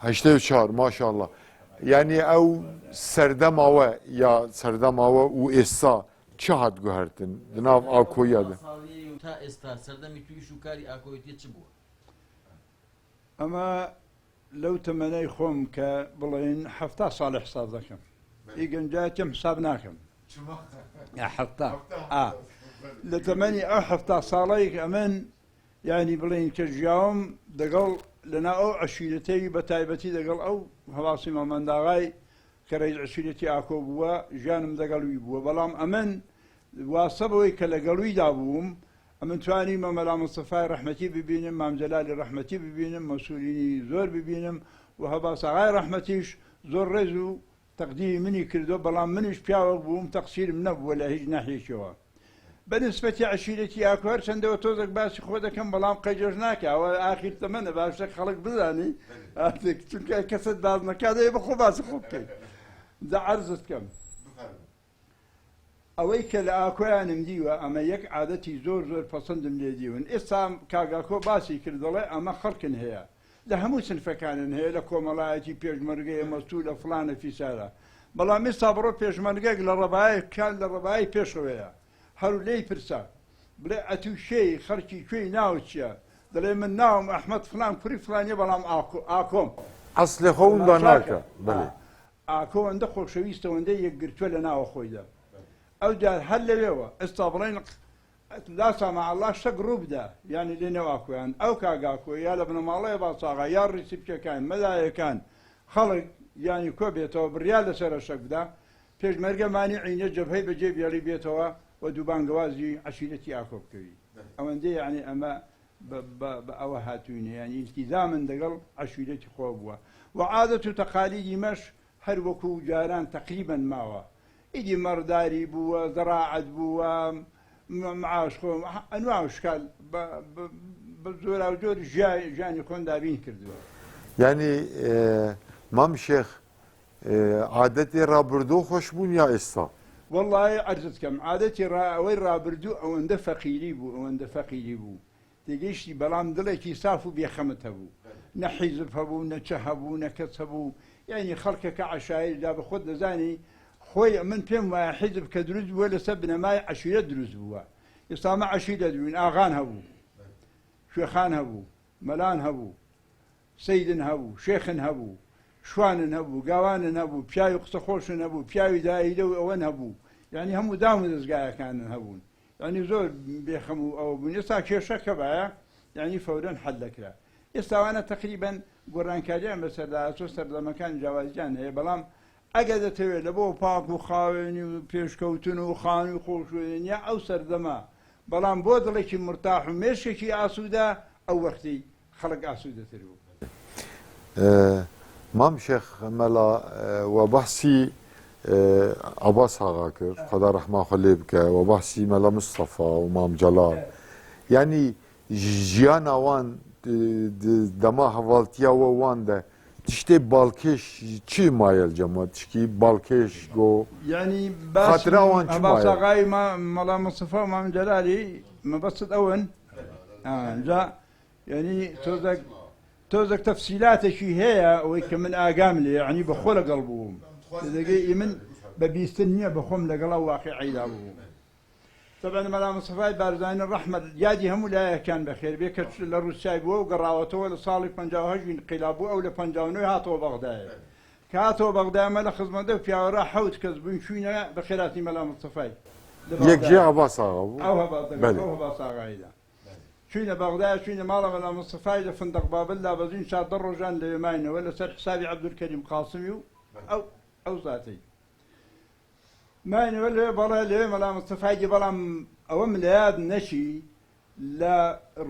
84 maşallah yani ew serdema we ya serdema we û êsta چ hat guhertin di nav Akoya de? ساڵیی و تا ئێستا سەردەمی تو ئیش و کاری ئاکۆیەتیە چ بووە؟ ئەمە لەو تەمەنەی خۆم کە بڵێین 70 ساڵی حساب دەکەم ئی گەنجایەتیم حساب ناکەم حەفتا ئا لە تەمەنی ئەو حەفتا ساڵەی کە ئەمن یانی بڵێین کە ژیاوم دەگەڵ لەنا ئەو عەشیرەتەی بە تایبەتی دەگەڵ ئەو هەواسی مامەنداغای کە رەئیس عەشیرەتی ئاکۆ بووە ژیانم دەگەڵ وی بووە بەڵام ئەمن واسە بەوەی کە لەگەڵ ویدا بووم ئەمن توانیمە مەلا مستەفای ڕەحمەتی ببینم مام جەلالی ڕەحمەتی ببینم مەسوولینی زۆر ببینم و هەباس ئاغای ڕەحمەتیش زۆر ڕێز و تەقدیری منی کردووە بەڵام منیش پیاوەک بووم تەقسیرم نەبووە لە هیچ ناحیەکەوە. بە نسبەتی عەشیرەتی ئاکۆ هەرچەندەوە تۆزێک باسی خۆ دەکەم بەڵام قەیجەش ناکا ئەوە ئاخیر تەمەنە باشە خەڵک بزانی ئاتێک چونکە کەست باس نەکا دەبێ بە خۆ باسی خۆ بکەیت جا عەرزت کەم ئەوەی کە لە ئاکۆیانم دیوە ئەمە یەک عادەتی زۆر زۆر پەسەندم لێ دیون ئێستا کاک ئاکۆ باسی کرد دەڵێ ئەمە خەڵکن هەیە لە هەموو سنفەکانن هەیە لە کۆمەڵایەتی پێشمەرگەیە مەسولە فڵانە فیسارە بەڵام ئێستا بڕۆ پێشمەرگەک لە ڕەبایە کان لە ڕەبای پێشەوەیە هەر لێی پرسە بڵێ ئەتوو کێی خەڵکی کوێی ناوت چیە دەڵێ من ناوم ئەحمەد فڵان کوڕی فڵانیە بەڵام ئاکۆ ئاکۆم. ئەسڵێ خۆ وندا ناکا بەلێ. ئاکۆ ئەوەندە خۆشەویستە ئەوەندە یەکگرتووە لە ناوە خۆیدا ئەوجار هەر لەوێوە ئێستا بڵێن لا سامع الله شتەک ڕوو بدا یانی لێ نێو ئاکۆیان ئەو کاک ئاکۆ یا لە بنەماڵەی باساغا یا ڕیسیپکەکان مەلایەکان خەڵک یانی کۆ بێتەوە بڕیار لەسەر شەک بدا پێشمەرگە مانیعی نیە جەبهەی بەجێ بێڵی بێتەوە و دووبانگەوازی عەشیرەتی ئاکۆ بکەوی ئەوەندەی یانی ئەمە بە ئەوە هاتووینە یانی ئیلتیزامن دەگەڵ عەشیرەتی خۆ بووە و عادەت و تەقالیدی مەش هەر وەکوو جاران تەقریبەن ماوە ئیدی مەڕداری بووە زەڕاعەت بووە معاش خۆ ئەنواع و شکال بە جۆراوجۆر ژیانی خۆن دابین کردووە. یانی مام شێخ عادەتی ڕابردوو خۆش بوون یا ئێستا؟ وەڵڵاهی عەرزت کەم عادەتی ڕا ئەوەی ڕابردوو ئەوەندە فەقیری بوو ئەوەندە فەقیری بوو تێگەیشتی بەڵام دڵێکی ساف و بێخەمت هەبوو نە حیزب هەبوو نە چە هەبوو نە کەس هەبوو یعنی خەڵکەکە عەشایر جا بە خۆت دەزانی خۆی من پێم وایە حیزب کە دروست بووە لەسەر بنەمای عەشیرەت دروست بووە ئێستا مە عەشیرەت بووین ئاغان هەبوو کوێخان هەبوو مەلان هەبوو سەیدن هەبوو، شێخن هەبوو، شوانن هەبوو، گاوانن هەبوو، پیاوی قسە خۆشن هەبوو، پیاوی دایرە و ئەوەن هەبوو، یانی هەموو دام و دەزگایەکانن هەبوون، یانی زۆر بێخەم و ئەوە بوون، ئێستا کێشە کە بایە یانی فەورەن حەل دەکرا، ئێستا ئەوانە تەقریبەن گۆڕانکاریان بەسەردا هاتووە، سەردەمەکان جیاوازیان هەیە، بەڵام ئەگەر دەتەوێت لە بۆ پاک و خاوێنی و پێشکەوتن و خانووی خۆش و دنیا ئەو سەردەمە، بەڵام بۆ دڵێکی مورتاح و مێشکێکی ئاسوودە ئەو وەختی خەڵک ئاسوودەتر بوو. مام شێخ مەلا وە بەحسی عەباس ئاغا کرد خودا ڕەحما خۆ لێ بکە وە بەحسی مەلا مستەفا و مام جەلال یعنی ژیانا وان دەما هەڤاڵتیا وە وان دە تشتێ باڵکێش چی مایە لجەم وە تشکی باڵکێش گۆ یعنی باسی خاترا وان چ عەباس مایە؟ ئاغای مەلا مستەفا و مام جەلالی مەبەستت ئەون جا یعنی تۆزێک تۆزێک تەفسیلاتێکی هەیە ئەوەی کە من ئاگام لێ یعنی بە خۆ لەگەڵ بووم دەگەی ئی من بە بیستن نییە بە خۆم لەگەڵ ئەو واقعیدا بووم طبعا مەلا مستەفای بارزانی ڕەحمەت یادی هەموو لایەکیان بەخێر بێ کە لە ڕووسیای بووە و گەڕاوەتەوە لە ساڵی 58 ئینقیلاب بوو ئەو لە 59 هاتەوە بەغدایە کە هاتەوە بەغدا ئەمە لە خزمەتە و پیاوەڕا حەوت کەس بووین چووینە بەخێراتنی مەلا مستەفای لە یەک جێ بەغدایە عەباس ئاغا بوو ئەو هەبا دەگەڵ بەلێ. ئەو هەباس ئاغایدا چووینە بەغدا چووینە ماڵە مەلا مستەفای لە فندق بابل دابەزین 14 ڕۆژان لەوێ ماینەوە لەسەر حسابی عەبدولکەریم قاسمی و ئەو ئەو زاتەی ماینەوە لەوێ بەڵێ لەوێ مەلا مستەفای دی بەڵام ئەوەم لە یاد نەچی لە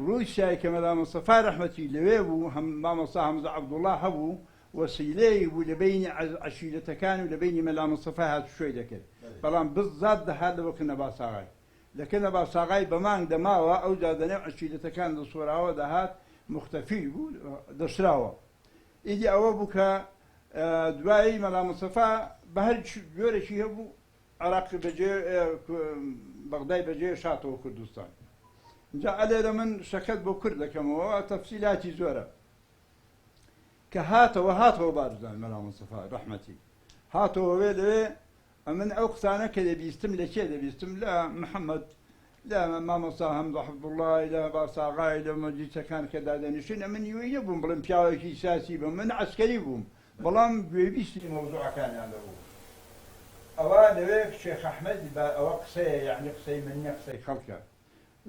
ڕووسیای کە مەلا مستەفای ڕەحمەتی لەوێ بوو هەم مامۆستا هەمزە عەبدوڵڵا هەبوو وەسیلەیەک بوو لە بەینی عەشیرەتەکان و لە بەینی مەلا مستەفای هاتوچۆی دەکرد بەڵام بزات دەهات لەوە کە نەباساغای لە کە نەباساغای بە مانگ دەماوە ئەوجا دەنێو عەشیرەتەکان دەسۆراوە دەهات موختەفی بوو دەشراوە ئیدی ئەوە بوو کە دوایی مەلا مستەفا بە هەر جۆرێکی هەبوو عێراق بەجێ بەغدای بەجێ شاتەوە کوردستان جا ئەلێرە من شەکەت بۆ کورد دەکەمەوە تەفسیلاتی زۆرە کە هاتەوە هاتەوە بارزان مەلا مستەفا ڕەحمەتی هاتەوە وێ لەوێ ئەمن ئەو قسانە کە دەبیستم لە کێ دەبیستم لە محەممەد لە مامۆستا هەمزە عەبدوڵڵای لە باساغای لە مەجلیسەکان کە دادەنیشتین ئەمن گوێی نەبووم بڵێم پیاوێکی سیاسی بم من عەسکەری بووم بەڵام گوێبیستی مەوزوعەکانیان دەبووم ئەوە لەوێ شێخ ئەحمەد بە ئەوە قسەیە یەعنی قسەی من نیە قسەی خەڵکە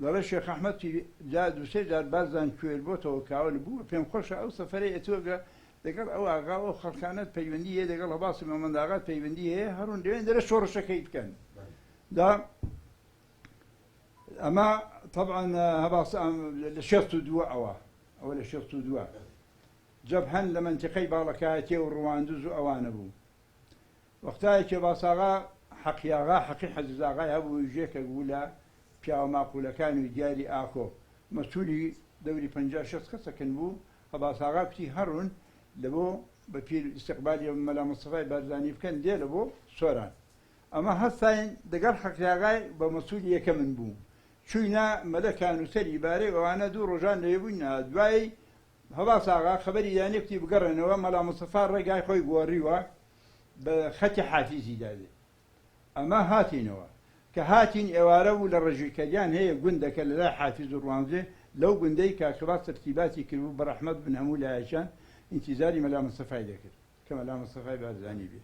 دەڵێ شێخ ئەحمەد جا دوو سێ جار بارزان کوێر بۆتەوە کاول بوو پێم خۆشە ئەو سەفەرەی ئەتۆگە لەگەڵ ئەو ئاغا و ئەو خەڵکانەت پەیوەندی هەیە لەگەڵ هەباسی مامەند ئاغات پەیوەندی هەیە هەڕون لەوێن دەرە شۆڕشەکەی بکەن دا ئەمە طبعا هەباس لە شێست و دووە ئەوە ئەوە لە شێست و دووە جەبهەن لە منتیقەی باڵەکایەتیە و ڕواندز و ئەوانە بوو وەختایەکێ باساغا حەقیاغا حەقی حەزیزاغای هەبوو ژێکێک بوو لە پیاوە ماقولەکان و دیاری ئاکۆ مەسولی دەوری 50 شەست کەسەکن بوو. هەباساغا کوتی هەڕون لە بۆ بە پیر ئیستقبالی مەلا مستەفای بارزانی بکەن دێ لە بۆ سۆران. ئەمە هەستاین دەگەڵ حەقیاغای بە مەسولی یەکەمن بوو چووینە مەلەکان و سەری بارەی ئەوانە دوو ڕۆژان لەوێ بووین. دوای هەباس ئاغا خەبەری دانێ کوتی بگەڕێنەوە، مەلا مستەفا ڕێگای خۆی گۆڕیوە بە خەتی حافیزی دادێ. ئەمە هاتینەوە. کە هاتین ئێوارە بوو لە ڕەژیکەریان هەیە گوندەکە لە لای حافیز و ڕوانزێ، لەو گوندەی کاک خەبات تەرتیباتی کردبوو بە ڕەحمەت بن هەموو لایەکیان ئینتیزاری مەلا مستەفای دەکرد کە مەلا مستەفای بارزانی بێ.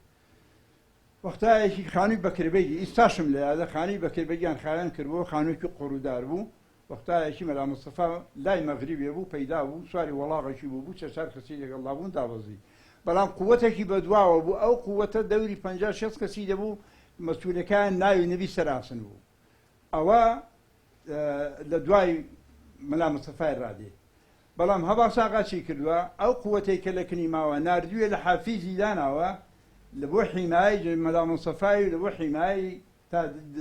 وەختایەکی خانووی بەکربەگی ئیستاشم لە یادە خانووی بەکربەگیان خاوێن کردبووە خانوویەکی قوڕودار بوو. وەختایەکی مەلا مستەفا لای مەغریبێ بوو پەیدا بوو سواری وەڵاغێکی بوو بوو سێ چار کەسی لەگەڵدا بوون دابەزی بەڵام قووەتێکی بەدواوە بوو ئەو قووەتە دەوری 50 60 کەسی دەبوو مەسوولەکان ناوی نەبی سەراسن بوو. ئەوە لە دوای مەلا مستەفای ڕادێ. بەڵام هەباس ئاغا چی کردووە؟ ئەو قووەتەی کە لە کنی ماوە ناردوویە لە حافیزی داناوە لە بۆ حیمایەی مەلا مستەفای و لە بۆ حیمایەی تا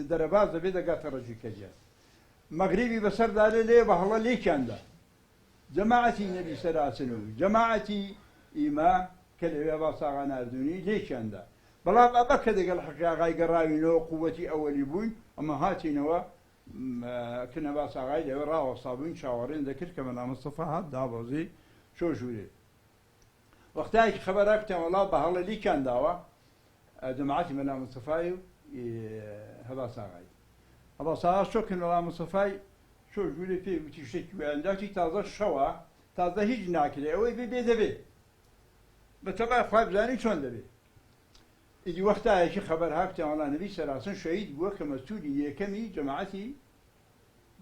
دەرەباز دەبێ دەگاتە ڕەجیکەریان. مەغریبی بەسەردا لێ لێ بە هەڵە لێکیان دا. جەماعەتی نەبی سەراسن و جەماعەتی ئیمە کە لەوێ هەباس ئاغا ناردوونی لێکیان دا. بەڵام ئەمە کە دەگەڵ حەقی ئاغای گەڕاوینەوە قووەتی ئەوەلی بووین ئەمە هاتینەوە کن هەباس ئاغای لەوێ ڕاوەستا بووین چاوەڕێن دەکرد کە مەلا مستەفا هات دابەزی چۆ ژوورێ. وەختایەکی خەبەرا کوتیان وەڵا بە هەڵە لیکیان داوە جەماعەتی مەلا مستەفای و هەباس ئاغای. هەباس ئاغا چۆ کن مەلا مستەفای چۆ ژوورێ پێی وتی شتێکی وایان داچی تازە شەوە تازە هیچ ناکرێ ئەوەی بێ بێ دەبێ بە تەمای خوای بزانی چۆن دەبێ. ئیدی وەختایەکی خەبەر ها کوتیان وەڵا نەبی سەراسن شەهید بووە کە مەسوولی یەکەمی جەماعەتی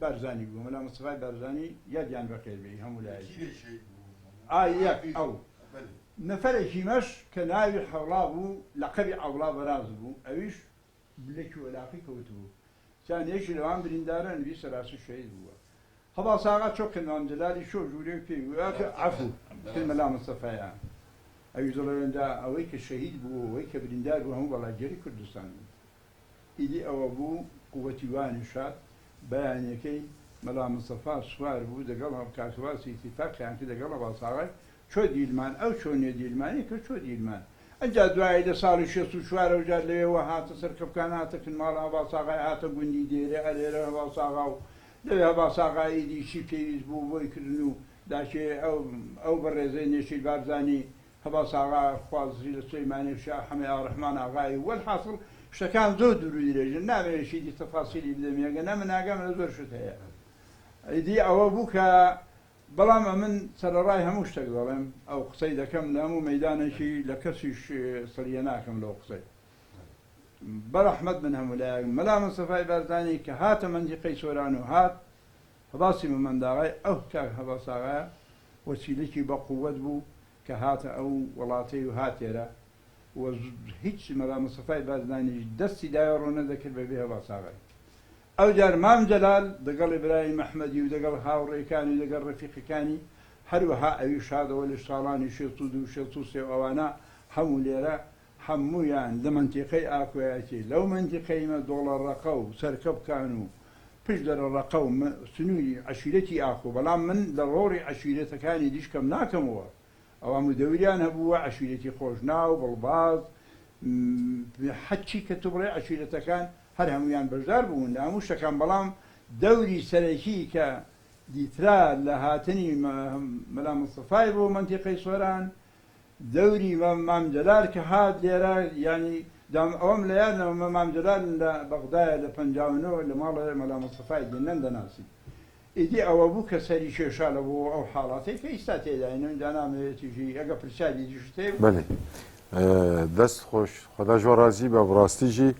بارزانی بوو مەلا مستەفای بارزانی یادیان بەخێر بێ هەموو لایەکی. ئا یەک ئەو نەفەرێکی مەش کە ناوی حەوڵا بوو لەقەبی عەوڵا بەراز بوو ئەویش لەکی وەلاقی کەوتبوو چیان یەکی لەوان بریندارە نەبی سەراسن شەهید بووە. هەباس ئاغا چۆ کن مام جەلالی چۆ ژوورێ و پێی وت عەفوو کن مەلا مستەفایە ئەویش دەڵێ دا ئەوەی کە شەهید بوو و ئەوەی کە بریندار بوو هەموو بەڵاگێری کوردستان بوون. ئیدی ئەوە بوو قووەتی وانیش هات بەیانیەکەی مەلا مستەفا سوار بوو دەگەڵ کاک هەباسی ئیتیفاقیان کرد دەگەڵ هەباس ئاغای چۆ دیلمان ئەو چۆنیە دیلمانی کرد چۆ دیلمان ئەنجا دوایی لە ساڵی 64 ەوە جار لەوێوە هاتە سەر کەپکان هاتە کن ماڵ هەباس ئاغای هاتە گوندی دێرێ ئەلێرە هەباس ئاغا و لەوێ هەباس ئاغا ئیدی چی پێویست بوو بۆی کردن و داکێ ئەو ئەو بەڕێزەی نێچیر بارزانی هەباس ئاغا خوازی لە سولەیمانی و شا حەمەی ئاڕەحمان ئاغای وەلحاسڵ شتەکان زۆر دوور و درێژن نامەوێ چیدی تەفاسیلی بدەم یەگە نا من ئاگام لە زۆر شت هەیە ئیدی ئەوە بوو کە بەڵام ئەمن سەرەڕای هەموو شتێک دەڵێم ئەو قسەی دەکەم لە هەموو مەیدانێکی لە کەسیش سڕیە ناکەم لەو قسەی بەرەحمەت بن هەموو لایەک. مەلا مستەفای بارزانی کە هاتە مەنتیقەی سۆران و هات هەباسی مەمەنداغای ئەو کاک هەباس ئاغایە وەسیلەکی بە قووەت بوو کە هاتە ئەو وڵاتەی و هاتێرە و هیچ مەلا مستەفای بارزانیش دەستی دایە ڕۆ نەدەکرد بەبێ هەباس ئاغای. ئەوجار مام جەلال دەگەڵ ئیبراهیم ئەحمەدی و دەگەڵ هاوڕێکانی و دەگەڵ ڕەفیقەکانی هەروەها ئەویش هاتەوە لە ساڵانی 62 63 و ئەوانە هەموو لێرە هەموویان لە مەنتیقەی ئاکۆیەتی لەو مەنتیقەی مە دۆڵە ڕەقە و سەرکەپکان و پشت دەرە ڕەقە و سنووری عەشیرەتی ئاکۆ بەڵام من لە ڕۆڕی عەشیرەتەکانی دیش کەم ناکەمەوە ئەوە مدەوریان هەبووە عەشیرەتی خۆشناو بڵباز هەرچی کە تو بڵێ عەشیرەتەکان هەر هەموویان بەشدار بوون لە هەموو شتەکان بەڵام دەوری سەرەکی کە دیترا لە هاتنی مەلا مستەفای بۆ مەنتیقەی سۆران دەوری مام جەلال کە هات لێرە یانی دام ئەوەم لە یاد نەمە مام جەلال لە بەغدایە لە 59 لە ماڵێ مەلا مستەفای دێ نەمدەناسی ئیدی ئەوە بوو کە سەری کێشا لە بۆ ئەو حاڵاتەی کە ئیستا تێداین ئینجا نامەوێت تیژی ئەگە پرسیاری دیشت هەیە بەلێ دەست خۆش خدا ژوە ڕازی بە بڕاستی ژی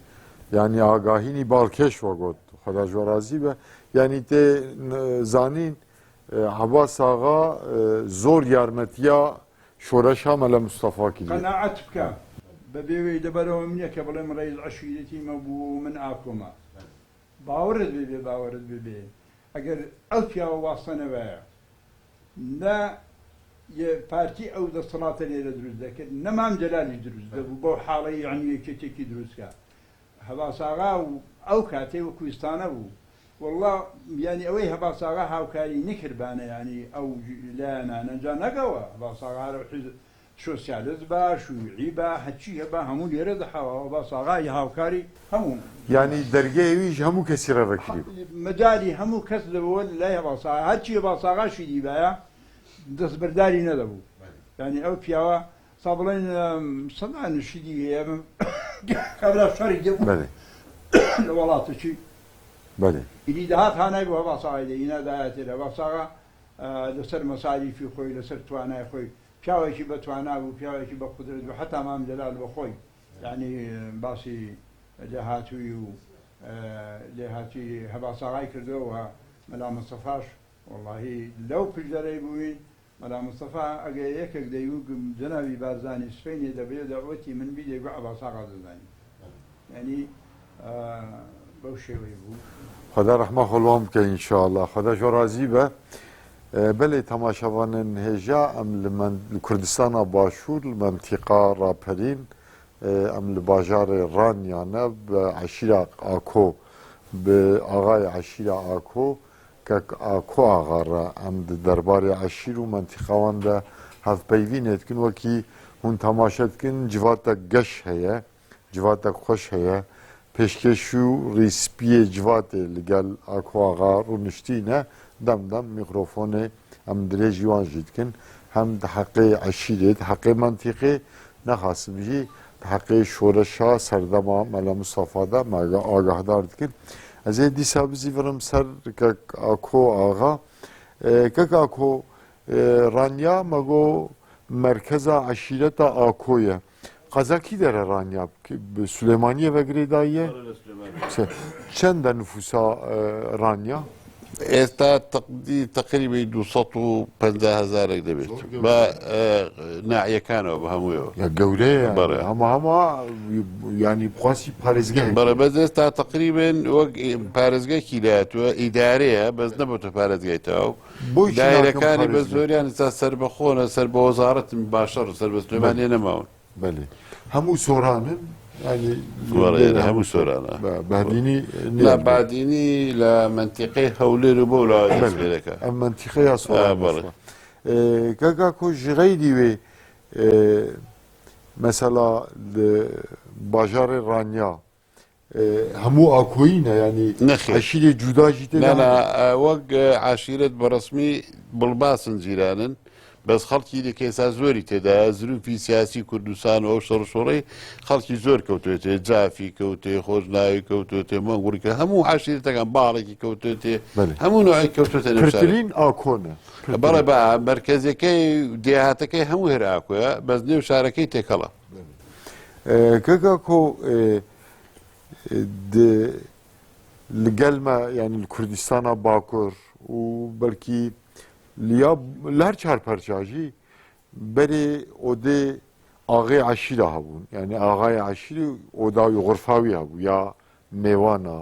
یعنی ئاگاهینی باڵکێش وە گۆت خدا ژوە ڕازی بە یعنی تێ زانین عەباس ئاغا زۆر یارمەتیا شۆرەشا مەلا مستەفا کردیە. قەناعەت بکە بە بێوەی لەبەرئەوەم نیە کە بڵێم ڕەئیس عەشیرەتی مە بووە و من ئاکۆمە. باوەڕت بێ بێ باوەڕت بێ بێ ئەگەر ئەو پیاوە واستە نەبایە نە پارتی ئەو دەسەڵاتە لێرە دروست دەکرد نە مام جەلالیش دروست دەبوو بەو حاڵەی یعنی یەکێتێکی دروست کا. هەباس ئاغا و ئەو کاتەی وەکویستانە بوو. وەڵا یانی ئەوەی هەباساغا هاوکاری نکردبانە یانی ئەو لایەنانە جا نەک ئەوە هەباساغا هەر ئەو حیزب سۆسیالست با شیوعی با هەرچی هەبا هەموو لێرە دەحاوە هەباساغا هاوکاری هەموو. یانی دەرگەی ئەویش هەموو کەسی ڕێ ڤەکری بوو. مەجالی هەموو کەس دەبووە لای هەباساغا هەرچی هەباساغاشی دیبایە دەستبەرداری نەدەبوو یانی ئەو پیاوە تا بڵێن سەدان شتی هەیە کابرا شەڕی دەبوو بەێ لە وڵاتەکی بەێ ئیدی دەهات هانای بۆ هەباساغای دەهینا دایەتێ هەباساغا لەسەر مەساریفی خۆی لەسەر توانای خۆی پیاوێکی بە توانا بوو پیاوێکی بە قودرەت بوو حتا مام جەلال بە خۆی یعنی باسی لێهاتووی و لێهاتووی هەباساغای کردەوە مەلا مستەفاش وەڵاهی لەو پشدەرەی بووین مەلا مستەفا ئەگەر یەکێک دەیوت جەنابی بارزانی سبەینێ دەبێ دەعوەتی من بی دەیگوت عەباس ئاغا دەزانی یانی بەو شێوەی بوو. خودا رەحما خۆ لوان بکە ان شاءاللە خودا ژۆ رازی بە بەلێ تەماشەڤانن هێژا ئەم لە کوردستانا باشوور لە مەنتیقا راپەرین ئەم لە باژارێ رانیانە بە عەشیرا ئاکۆ بە ئاغای عەشیرا ئاکۆ کاک ئاکۆ ئاغا ڕە ئەم د دەربارێ عەشیر و مەنتیقەوان دە هەڤپەیڤینێ دکن وەکی هوون تەماشە دکن جڤاتەک گەش هەیە جڤاتەک خوەش هەیە پێشکێش و ڕیسپیێ جڤاتێ لگەل ئاکۆ ئاغا ڕوونشتینە دەم دەم میقرۆفۆنێ ئەم درێژی وان ژی دکن هەم د حەقێ عەشیرێ د حەقێ مەنتیقێ نەخاسم ژی د حەقێ شۆرەشا سەردەما مەلا مستەفا دە مە ئاگاهدار دکن ئەزێ دیسا بزیڤڕم سەر کەک ئاکۆ ئاغا کەک ئاکۆ ڕانیا مەگۆ مەرکەزا عەشیرەتا ئاکۆیە قەزا کی دەرە ڕانیا سولێمانیە ڤە گرێداییە چەندە نفوسا ڕانیا؟ ئێستا تەقریبی 250 هەزارێک دەبێت بە ناعیەکانەوە بە هەموویەوە گەورەیە بەڵێ هەمە هەمە ینی بخواسی پارێزگای بەڵێ بەس ئێستا تقریبن وەک پارێزگای لاتوە ئیدارەیە بەس نەبێتە پارێزگای تەواو دایرەکانی بە زۆریان ئێستا سەربەخۆنە سەر بە وەزارەتن باشەڕ سەر بە سلێمانیە نەماون. بەلی هەموو سۆرانن یانی بەڵێ هەموو سۆرانە بادینی نا بادینی لە مەنتیقەی هەولێر و بەو لاوە دەست پێ دەکا ئەم مەنتیقە یا سۆران بەڵێ کاکا کۆ ji غەیری wê mesela li bajarê Ranya هەموو ئاکۆیی نە یانی نەخێر. عەشیرێ جودا ژی تێدا نا نا هەنە؟ وەک عەشیرەت بە ڕەسمی بڵباسن جیرانن بەس خەڵکی دیکە ئێستا زۆری تێدایە زروفی سیاسی کوردستان و ئەو شەڕ و شۆڕەی خەڵکی زۆر کەوتوێتێ جافی کەوتێ خۆشناوی کەوتوێتێ مەنگوڕی کە هەموو عەشیرەتەکان باڵێکی کەوتوێتێ بەلێ. هەموو نوعێک کەوتوێتە نێو شارەکە. پرترین ئاکۆنە. بەڵێ پرترین. بە مەرکەزەکەی دێهاتەکەی هەموو هەر ئاکۆیە بەس نێو شارەکەی تێکەڵە. کاک ئاکۆ di li gel me yanî li Kurdistana Bakur û belkî li ya li her çar perça jî berê odê axê eşîra hebûn. Yanî axayê eşîrê oda wî xurfa wî hebû ya Mêwana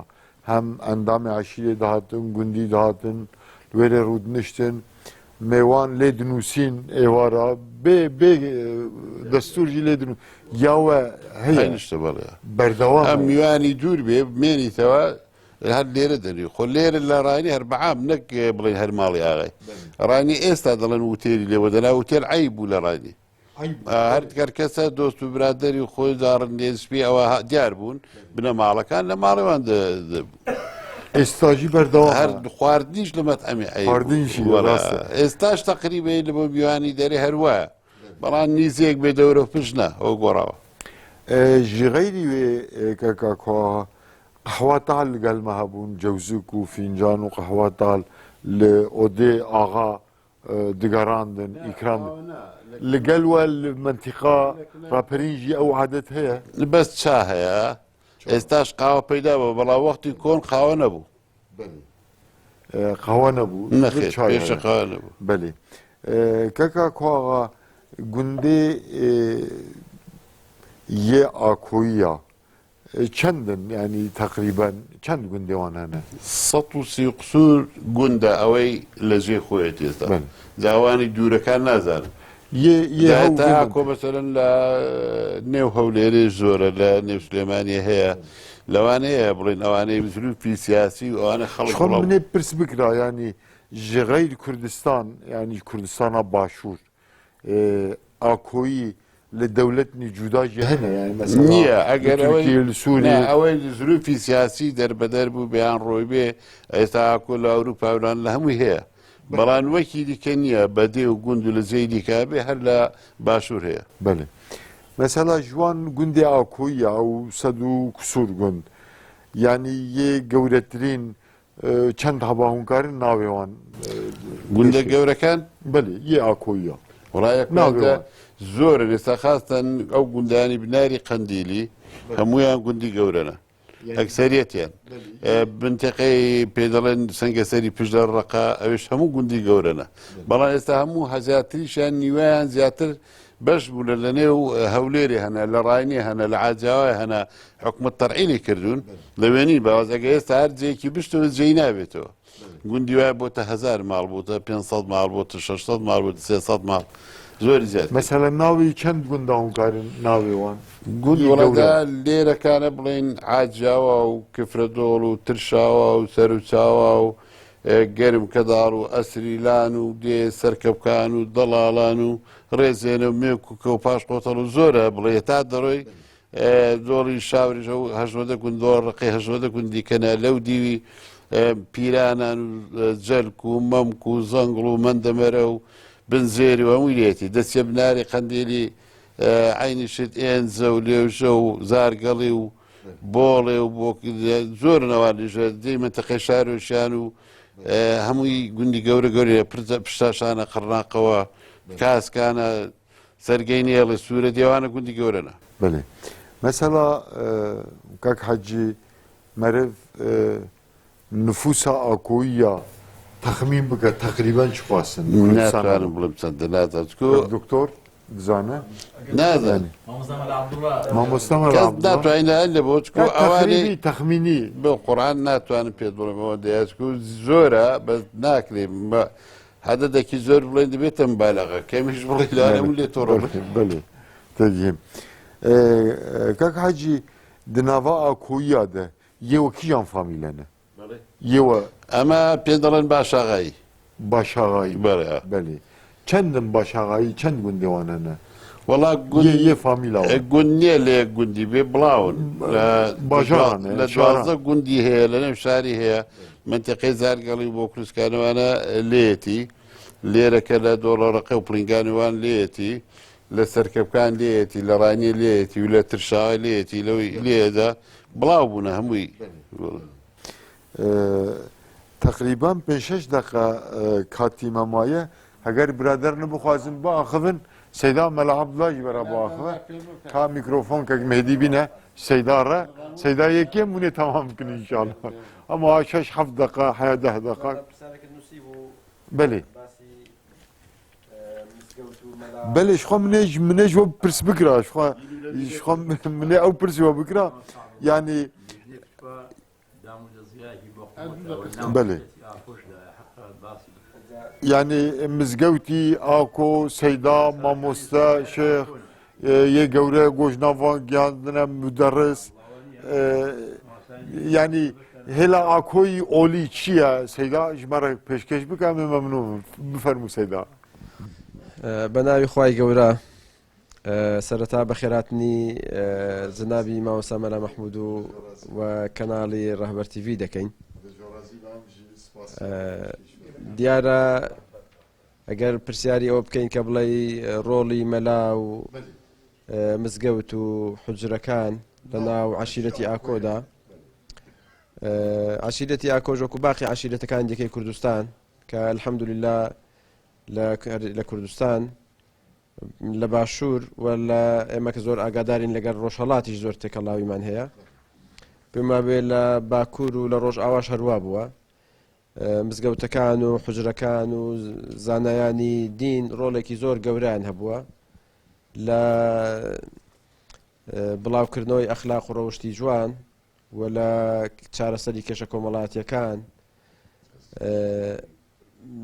hem endamê eşîrê dihatin, gundî dihatin, li wê rê rûdiniştin, mêwan lê dinûsîn êvara bê bê destûr jî lê dinû ya we heye Aynişte bale. berdewam Em e. میوانی دوور بێ بمێنیتەوە هەر لێرە دەنوی خۆ لێرە لە ڕانی هەر بەعام نەک بڵێن هەر ماڵی ئاغای ڕانی ئێستا دەڵێن وتێلی لێوە دەنا وتێل عەیب بوو لە ڕانی هەر گەر کەسە دۆست و برادەری خۆی داڕن سپی ئەوە دیار بوون بنەماڵەکان لە ماڵەوان ئێستاژی بەردەوام هەر خواردنیش لە مەتعەمی خواردنیشی ڕاستە. ئێستاش تەقریبەی لە بۆ میوانی دەرێ هەروایە بەڵام نیزێک بێ دەورە و پشت نا ئەو گۆڕاوە. Ji xeyrî wê kaka ku qehwa tal li gel me hebûn, cewzik û fîncan û qehwa tal li odê axa digerandin, îkram li gel we li mentîqa Raperîn jî ew adet heye? بەس چا هەیە ئێستاش قاوە پەیدا بووە بەڵام وەختی کۆن قاوە نەبوو. بەلێ قاوە نەبوو نەخێر چای پێشە هەیە. قاوە نەبوو. بەلێ کاکا کواغا گوندێ یێ ئاکۆییە چەندن یانی تەقریبەن چەند گوندێ وان هەنە؟ 130 و قسوور گوندە ئەوەی لە جێی خۆیەتی ئێستا بەلێ. جا ئەوانی دوورەکان نازانم. یێ یێ جا هەو تا گوندن. ئاکۆ مەسەلەن لە نێو هەولێرێش زۆرە لە نێو سلێمانیە هەیە. لەوانەیە بڵێن ئەوانەی زروفی سیاسی و ئەوانە خەڵک خۆ بڵاو منێ پرس بکرا ینی ji غەیر کوردستان ینی کوردستانە باشوور ئاکۆیی لە دەولەتنی جودا ژی هەنە یانی مەسەلا نییە لە ئەگەر ئەوەی تورکیە لە نا سووریە ئەوەی زروفی سیاسی دەربەدەر بوو بیان ڕۆی بێ ئێستا ئاکۆ لە ئەوروپا ولان لە هەمووی هەیە بەڵام وەکی دیکە نییە بە دێ و گوند و لە جێی دیکە بێ هەر لە باشوور هەیە. بەلێ مەسەلا ژوان گوندێ ئاکۆییە ئەو سەد و کسوور گوند یانی یێ گەورەترین چەند هەبا هونکارن ناوێ وان گوندە بێشێ. گەورەکان؟ بەلێ یێ ئاکۆییە وەڵا یەک ناوێ وڵاتە وان. زۆرن ئێستا خاستەن ئەو گوندانی بناری قەندیلی هەموویان گوندی گەورەنە ئەکسەریەتیان بنتەقەی پێ دەڵێن سەنگەسەری پشت لە ڕەقە ئەوێش هەموو گوندی گەورەنە بەڵام ئێستا هەموو هەزیاتریشیان نیوەیان زیاتر بەش بوونە لە نێو هەولێری هەنە لە ڕاینی هەنە لە عاجاوای هەنە حکومت تەرعیلی کردوون لەوێنی باواز ئەگە ئێستا هەر جێیەکی بشتەوە جێی نابێتەوە گوندی وایە بۆتە هەزار ماڵ بۆتە 500 ماڵ بۆتە 600 ماڵ بۆتە 300 ماڵ زۆری زیاد کرد. مەسەلەن ناوی چەند گوندە هونکارن ناوێ وان گوند یی وڵادا گەورە؟ لێرەکانە بڵێن عاجاوا و کفرەدۆڵ و ترشاوا و سەروچاوا و گەرم کەداڵ و ئەسریلان و دێ سەرکەپکان و دەڵاڵان و ڕێزێنە و مێکوکە و پاش قۆتەڵ و زۆرە بڵێ تا دەڕۆی دۆڵی شاوریش ئەو هەژنۆدە گوند دۆڵ ڕقی هەژنۆدە گوندی کەنە لەو دیوی پیرانان و جەلک و مەمک و زەنگڵ و مەندەمەرە و بنزێری و هەمووی لێتی دەچێ بناری قەندیلی عینی شت ئێنزە و لێوژە و زارگەڵی و بۆڵێ و بۆ زۆر نەوانیژە دێ منتەقەی شارۆشیان و هەمووی گوندی گەورە گەورەیە پشتاشانە قڕناقەوە کاسکانە سەرگەی نێڵێ سوورە دێوانە گوندی گەورەنە. بەلێ مەسەلا کاک حەجی مەرڤ نفوسا ئاکۆییە تەخمین بکە تەقریبەن چ خواستن کوردستان ناتوانم بڵێم چەندە نازانم چکۆ کاک دکتۆر بزانە نازانم مامۆستا مەلا عەبدوڵا مامۆستا مەلا کەس عەبدوڵا ناتوانین لە لە بۆ چکۆ کاک ئەوانەی تەقریبی تەخمینی بۆ قورئان ناتوانم پێت بڵێم ئەوە دەیە چکۆ زۆرە بەس ناکرێ عەدەدێکی زۆر بڵێن دەبێتە مبالەغە کەمیش بڵێ لەوانەیە من لێ تۆڕە بم. بەلێ تێگەیم کاک حاجی di nava ئاکۆییا de yêwe kîjan famîle ne؟ yêwe ئەمە پێ دەڵێن باشاغایی. باشاغایی بەڵێ. بەلێ چەندن باشاغایی چەند گوندێ وانە ne؟ وەڵا گوند یê یê famîla wan. گوند نییە لە یەک گوندی بێ بڵاون لە باژارانە لە شاران. 12 گوندی هەیە لە نێو شاری هەیە منتیقەی زارگەڵی و بۆکروسکانەوانە لێیەتی لێرەکە لە دۆڵەڕەقە و پڵینگانەوان لێیەتی لە سەرکەپکان لێیەتی لە ڕانیە لێیەتی و لە ترشاوە لێیەتی لەوەی لێدا بڵاو بوونە هەمووی. تەقریبەن پێنج شەش دەقە کاتی مە مایە هەگەر برادەرنە بخوازن بئاخڤن سەیدا مەلا عەبدوڵا ژی بەرا بئاخڤە کا میکرۆفۆن کەک مێهدی بینە سەیدا ڕە سەیدا یەکێ مونێ تەمام بکن ئینشاڵڵا ئەما شەش حەفت دەقە حەیا دە دەقە بەلێ بەلێ شخوا منێ منێ ژ پرس بکرا شخوا شخوا منێ ئەو پرسی وە بکرا یعنی بەلێ یعنی مزگەوتی ئاکۆ سەیدا مامۆستا شێخ یە گەورە گۆژناوان گیاندنە مدەڕس یعنی هێلا ئاکۆی ئۆلی چییە سەیدا ژمارە پێشکەش بکە من مەمنون بفەرموو سەیدا. بە ناوی خوای گەورە سەرەتا بەخێراتنی جەنابی مامۆستا مەلا مەحمود و و کەناڵی ڕەهبەر تیڤی دەکەین. دیارە ئەگەر پرسیاری ئەوە بکەین کە بڵێ ڕۆڵی مەلا و مزگەوت و حجرەکان لە ناو عەشیرەتی ئاکۆدا عەشیرەتی ئاکۆش وەکو باقی عەشیرەتەکان دیکەی کوردستان کە الحەمدللا لە کوردستان لە باشوور و لە ئێمە کە زۆر ئاگادارین لەگەر ڕۆژهەڵاتیش زۆر تێکەڵاویمان هەیە پێم وابێ لە باکوور و لە ڕۆژئاواش هەروا بووە مزگەوتەکان و حجرەکان و زانایانی دین ڕۆڵێکی زۆر گەورەیان هەبووە لە بڵاوکردنەوەی ئەخلاق و ڕەوشتی جوان و لە چارەسەری کێشە کۆمەڵاتیەکان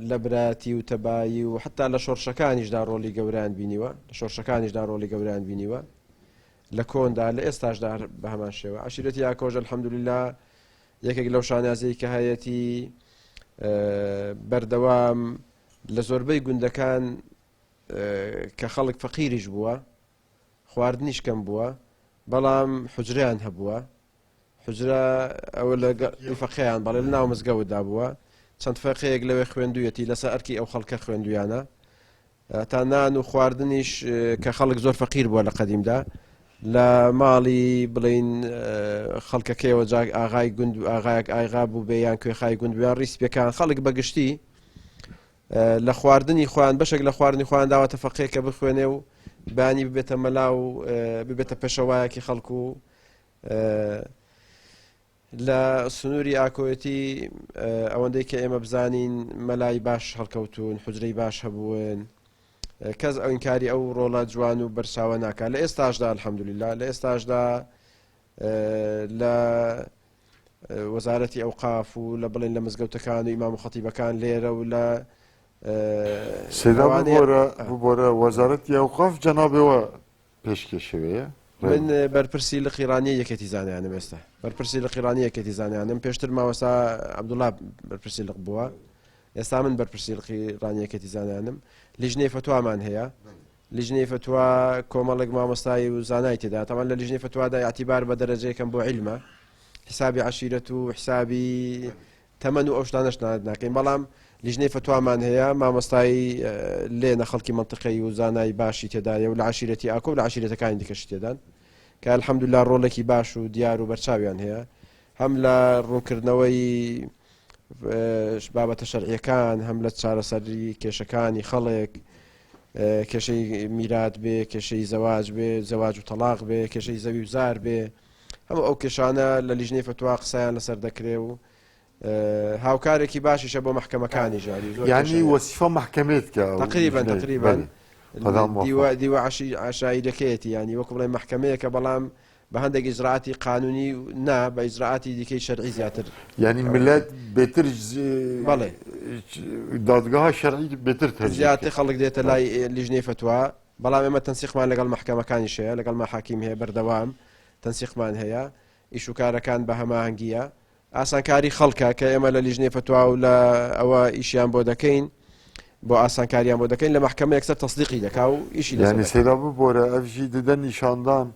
لە برایەتی و تەبایی و حتا لە شۆڕشەکانیشدا ڕۆڵی گەورەیان بینیوە لە شۆڕشەکانیشدا ڕۆڵی گەورەیان بینیوە. لە کۆندا لە ئێستاشدا هەر بە هەمان شێوە عەشیرەتی ئاکۆش الحمدللە یەکێک لەو شانازیەی کە هەیەتی بەردەوام لە زۆربەی گوندەکان کە خەڵک فەقیریش بووە خواردنیش کەم بووە بەڵام حجریان هەبووە حجرە ئەوە لە فەقیان بەڵێ لە ناو مزگەوتدا بووە چەند فەقەیەک لەوێ خوێندویەتی لەسەر ئەرکی ئەو خەڵکە خوێندویانە تا نان و خواردنیش کە خەڵک زۆر فەقیر بووە لە قەدیمدا لە ماڵی بڵین خەڵکەکەیەوە جاک ئاغای گوند و ئاغایەک ئایغا بوو بێ یان کوێخای گوند یان ڕیسپەکان خەڵک بەگشتی لە خواردنی خۆیان بەشێک لە خواردنی خۆیان داوەتە فەقێ کە بخوێنێ و بانی ببێتە مەلا و ببێتە پێشەوایەکی خەڵک و لە سنووری ئاکۆیەتی ئەوەندەی کە ئێمە بزانین مەلای باش هەڵکەوتون حجرەی باش هەبوون کەس ئەو ئینکاری ئەو ڕۆڵە جوان و بەرچاوە ناکا لە ئێستاشدا الحەمدللا لە ئێستاشدا لە وەزارەتی ئەوقاف و لە بڵێن لە مزگەوتەکان و ئیمام و خەتیبەکان لێرە و لە سەیدا ببۆرە ببۆرە وەزارەتی ئەوقاف جەنابەوە پێشکێشەوەیە؟ من بەرپرسی لقی ڕانیە یەکێتی زانایانم ئێستا بەرپرسی لقی ڕانیە یەکێتی زانایانم پێشتر مامۆستا عەبدوڵا بەرپرسی لق بووە ئێستا من بەرپرسی لقی ڕانیە یەکێتی زانایانم لیژنەی فەتوامان هەیە لیژنەی فەتوا کۆمەڵێک مامۆستای و زانای تێدا تەمان لە لیژنەی فەتوادا اعتیبار بە دەرەجەیەکەم بۆ عیلمە حسابی عەشیرەت و حسابی تەمەن و ئەو شتانەش ناکەین بەڵام لیژنەی فەتوامان هەیە مامۆستای لێنە خەڵکی مەنتیقەی و زانای باشی تێدایە و لە عەشیرەتی ئاکۆ و لە عەشیرەتەکانی دیکەشی تێدان کە الحمدلله ڕۆڵێکی باش و دیار و بەرچاویان هەیە هەم لە ڕوونکردنەوەی بابەتە شەرعیەکان هەم لە چارەسەری کێشەکانی خەڵک کێشەی میرات بێ کێشەی زەواج بێ زەواج و تەلاق بێ کێشەی زەوی و زار بێ هەموو ئەو کێشانە لە لیژنەی فەتوا قسەیان لەسەر دەکرێ و هاوکارێکی باشیشە بۆ مەحکەمەکانی ژاری یعنی وەسیفە مەحکەمێت کە تقریبا تقریبا دیوە دیوە عشی عشایرەکەیەتی ینی وەکو بڵێ مەحکەمەیەکە بەڵام بە هەندێک ئیجرائاتی قانونی نا بە ئیجرائاتی دیکەی شەرعی زیاتر یعنی ملت بێتر بەڵێ دادگاه شەرعی بێتر زیاتر خەڵک دێتە لای لیژنەی فەتوا بەڵام ئێمە تەنسیقمان لەگەڵ مەحکەمەکانیش هەیە، لەگەڵ مەحاکیم هەیە بەردەوام تەنسیقمان هەیە، ئیش و کارەکان بە هەماهەنگییە، ئاسانکاری خەڵکە کە ئێمە لە لیژنەی فەتوا و لە ئەوە ئیشیان بۆ دەکەین، بۆ ئاسانکاریان بۆ دەکەین لە مەحکەمە یەکسەر تەسدیقی دەکا و ئیشی لەسەر یانی دەکا. سەیدا ببۆرە ئەڤ ژی ددە نیشاندان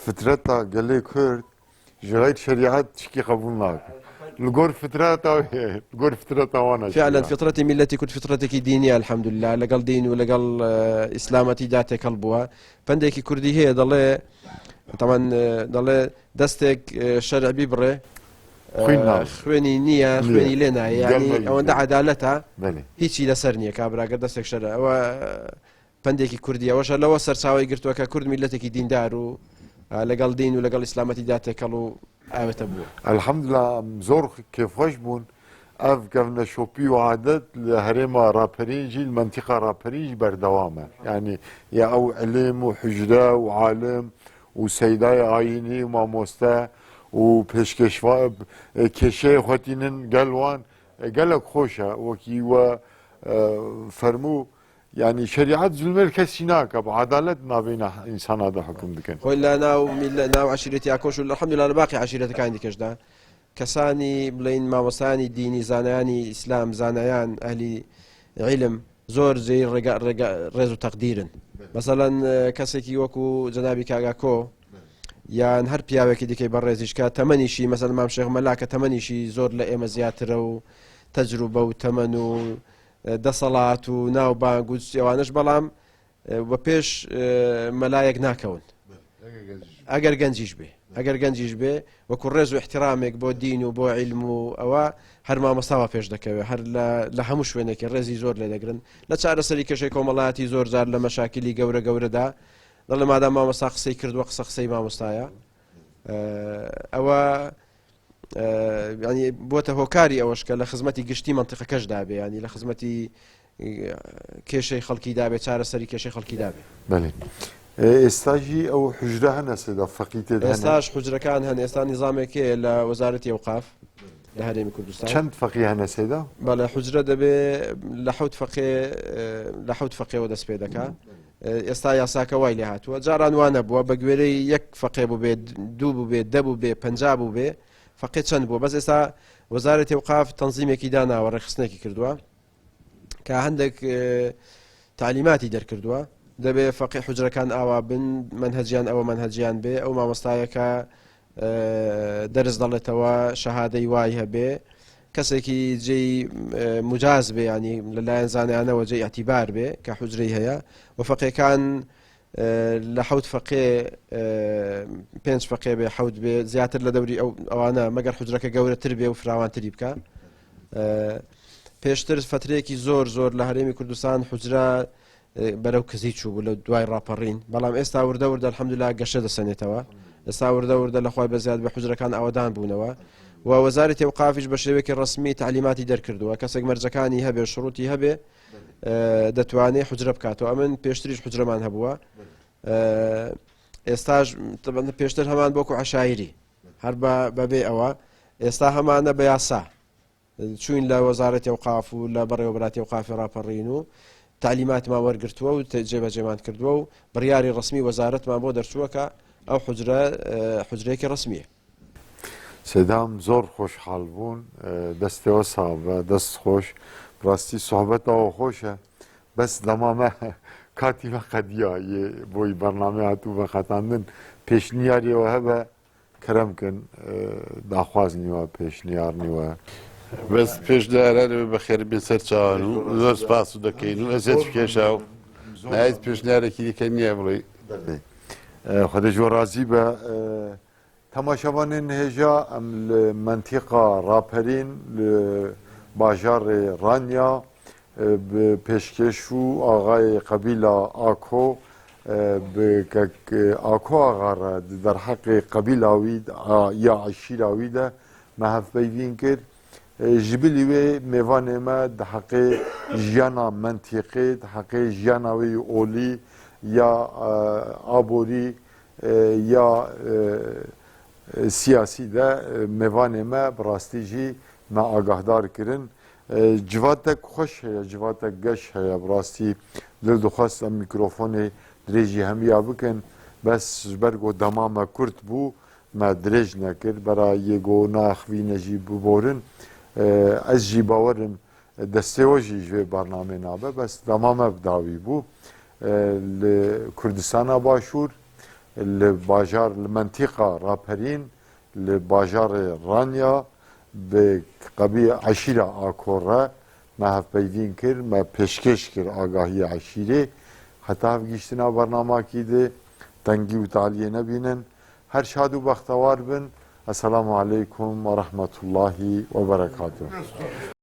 فترەتا گەلێ کورد ژ غەیر شەریعەت تشکی قەبوول ناکە لە گۆر فترەتا لە گۆر فترەتا وانە فعلا فطرەتی میللەتی کورد فطرەتێکی دینیە الحمدللە لەگەڵ دین و لەگەڵ ئیسلامەتیدا تێکەڵ بووە پەندێکی کوردی هەیە دەڵێ تەمان دەڵێ دەستێک شەرع بیبڕێ خوێنی نییە خوێنی لێ نایە یعنی ئەوەندە عەدالەتە هیچی لەسەر نییە کابراگەر دەستێک شەرع ئەوە پەندێکی کوردی ئەوەشە لەوە سەرچاوەی گرتووە کە کورد میللەتێکی دیندار و لەگەڵ دین و لەگەڵ ئیسلامەتیدا تێکەڵ و ئاوێتە بووە. الحمدللە em zor kêfxweş bûn ev kevneşopî û adet li herêma Raperîn jî li mentîqa Raperîn jî berdewam e. Yanî ya ew ilim û hucre û alim û seydayê ayînî û mamoste û pêşkêşva kêşeyê xwe tînin gel wan gelek xweş e wekî we fermû Yanî şerîet zulmê li kesî nake, bi edalet navêna însana de hukm dikin. خۆی لە ناو میللە ناو عەشیرەتی ئاکۆش و الحمدللە لە باقی عەشیرەتەکانی دیکەشدا کەسانی بڵێین مامۆستایانی دینی زانایانی ئیسلام زانایان ئەهلی عیلم زۆر جێی ڕێگا ڕێگا ڕێز و تەقدیرن مەسەلەن کەسێکی وەکو جەنابی کاگاکۆ یان هەر پیاوێکی دیکەی بەڕێزیش کە تەمەنیشی مەسەلەن مام شێخ مەلا کە تەمەنیشی زۆر لە ئێمە زیاترە و تەجروبە و تەمەن و دەسەڵات و ناوبانگ و ئەوانەش بەڵام بە پێش مەلایەک ناکەون ئەگەر گەنجیش بێ ئەگەر گەنجیش بێ وەکو ڕێز و احترامێک بۆ دین و بۆ عیلم و ئەوە هەر مامۆستاوە پێش دەکەوێت هەر لە هەموو شوێنێکی ڕێزی زۆر لێ دەگرن لە چارەسەری کێشەی کۆمەڵایەتی زۆر جار لە مەشاکلی گەورە گەورەدا دەڵێ مادام مامۆستا قسەی کردووە قسە قسەی مامۆستایە ئەوە ینی بۆتە هۆکاری ئەوەش کە لە خزمەتی گشتی منتیقەکەش دابێ ینی لە خزمەتی کێشەی خەڵکی دابێ چارەسەری کێشەی خەڵکی دابێ بەێ ئێستاژی ئەو حجرە هەنە سێدا فەقی تێدا هەنە؟ ئێستاش حجرەکان هەن ئێستا نیزامێک هەیە لە وەزارەتی ئەوقاف لە هەرێمی کوردستان چەند فەقی هەنە سێدا؟ بەڵێ حجرە دەبێ لە حوت فەقێ لە حوت فەقێەوە دەست پێ دەکا. ئێستا یاساکە وای لێ هاتووە جاران وا نەبووە بە گوێرەی یەک فەقێ بوو بێ دوو بوو بێ دە بوو بێ پەنجا بوو بێ فەقێ چەند بووە بەس ئێستا وەزارەتی ئەوقاف تەنزیمێکی داناوە ڕێکخستنێکی کردووە کە هەندێک تعلیماتی دەرکردووە دەبێ فەقی حجرەکان ئاوا بن منهجیان ئەوە منهجیان بێ ئەو مامۆستایەکە دەرس دەڵێتەوە شەهادەی وای هەبێ کەسێکی جێی مجاز بێ ینی لەلایەن زانیانەوە جێ اعتیبار بێ کە حجرەی هەیە و فەقێکان لە حوت فەقێ پێنج فەقێ بێ حوت بێ زیاتر لە دەوری ئەو ئەوانە مەگەر حجرەکە گەورەتر بێ و فراوانتری بکە پێشتر فترێکی زۆر زۆر لە هەرێمی کوردستان حجرە بەرەو کزی چوو بوو لە دوای ڕاپەڕین بەڵام ئێستا وردە وردە الحمدلله گەشە دەسەنێتەوە ئێستا وردە وردە لە خوای بەزیاد بە حوجرەکان ئاوەدان بوونەوە و وەزارەتی ئەوقافیش بە شێوەیەکی ڕەسمی تەعلیماتی دەرکردووە کەسێک مەرجەکانی هەبێ شروطی هەبێ دەتوانێ حوجرە بکاتەوە ئەمن پێشتریش حوجرەمان هەبووە ئێستاش پێشتر هەمان بۆکو عشایری هەر بەبێ ئەوە ئێستا هەمانە بە یاسا چووین لە وەزارەتی ئەوقاف و لە بەڕێوەبەراتی ئەوقافی ڕاپەڕین و تەعلیماتمان وەرگرتووە و جێبەجێمان کردووە و بڕیاری ڕەسمی وەزارەتمان بۆ دەرچووە کە ئەو حوجرە حوجرەیەکی ڕەسمییە. سەدام زۆر خۆشحاڵ بوون دەستەوە ساغ دەست خۆش بڕاستی سوحبەت ئەوە خۆشە بەس دەمامە کاتی مە قەدیا یێ بۆی بەرنامەی هاتوو بە خەتاندن پێشنیاریەوە هەبە کەرەم کەن داخواز نیوە پێشنیار نیوە. بەس پێشنیاران ئێوە بەخێر بێن سەر چاوان و زۆر سپاس و دەکەین و ئەزیەت بکێشا و نایت پێشنیارێکی دیکە نییە بڵێ. خودێ ji we razî be. Temaşevanên hêja em li mentîqa Raperîn li bajarê Ranya Bi pêşkêş û axayê qebîla Ako bi kek Ako axa re di derheqê qebîla wî ya eşîra wî de me hevpeyvîn kir. Ji bilî wê mêvanê me di heqê jiyana mentîqê, di heqê jiyana wê yî olî ya aborî ya siyasî de mêvanê me bi rastî jî me agahdar kirin. Civatek xweş heye, civatek geş heye. Bi rastî dil dixwest em mîkrofonê dirêjî hemiya bikin. Bes ji ber ku dema me kurt bû me dirêj nekir. Bera yê ku neaxivîne jî biborin. Ez jî bawer im destê we jî ji vê bernameyê nabe. Bes dema me bi dawî bû. Li Kurdistana Başûr, li bajar li mentîqa Raperîn, Li bajarê Ranya bi qebî eşîra Akor re me hevpeyvîn kir, me pêşkêş kir agahiyê eşîrê. Heta hevgihîştina bernamakî dê tengî û taliyê nebînin. Her şad û bextewar bin. Eselamu aleykum ve rahmetullahî ve berekatuh.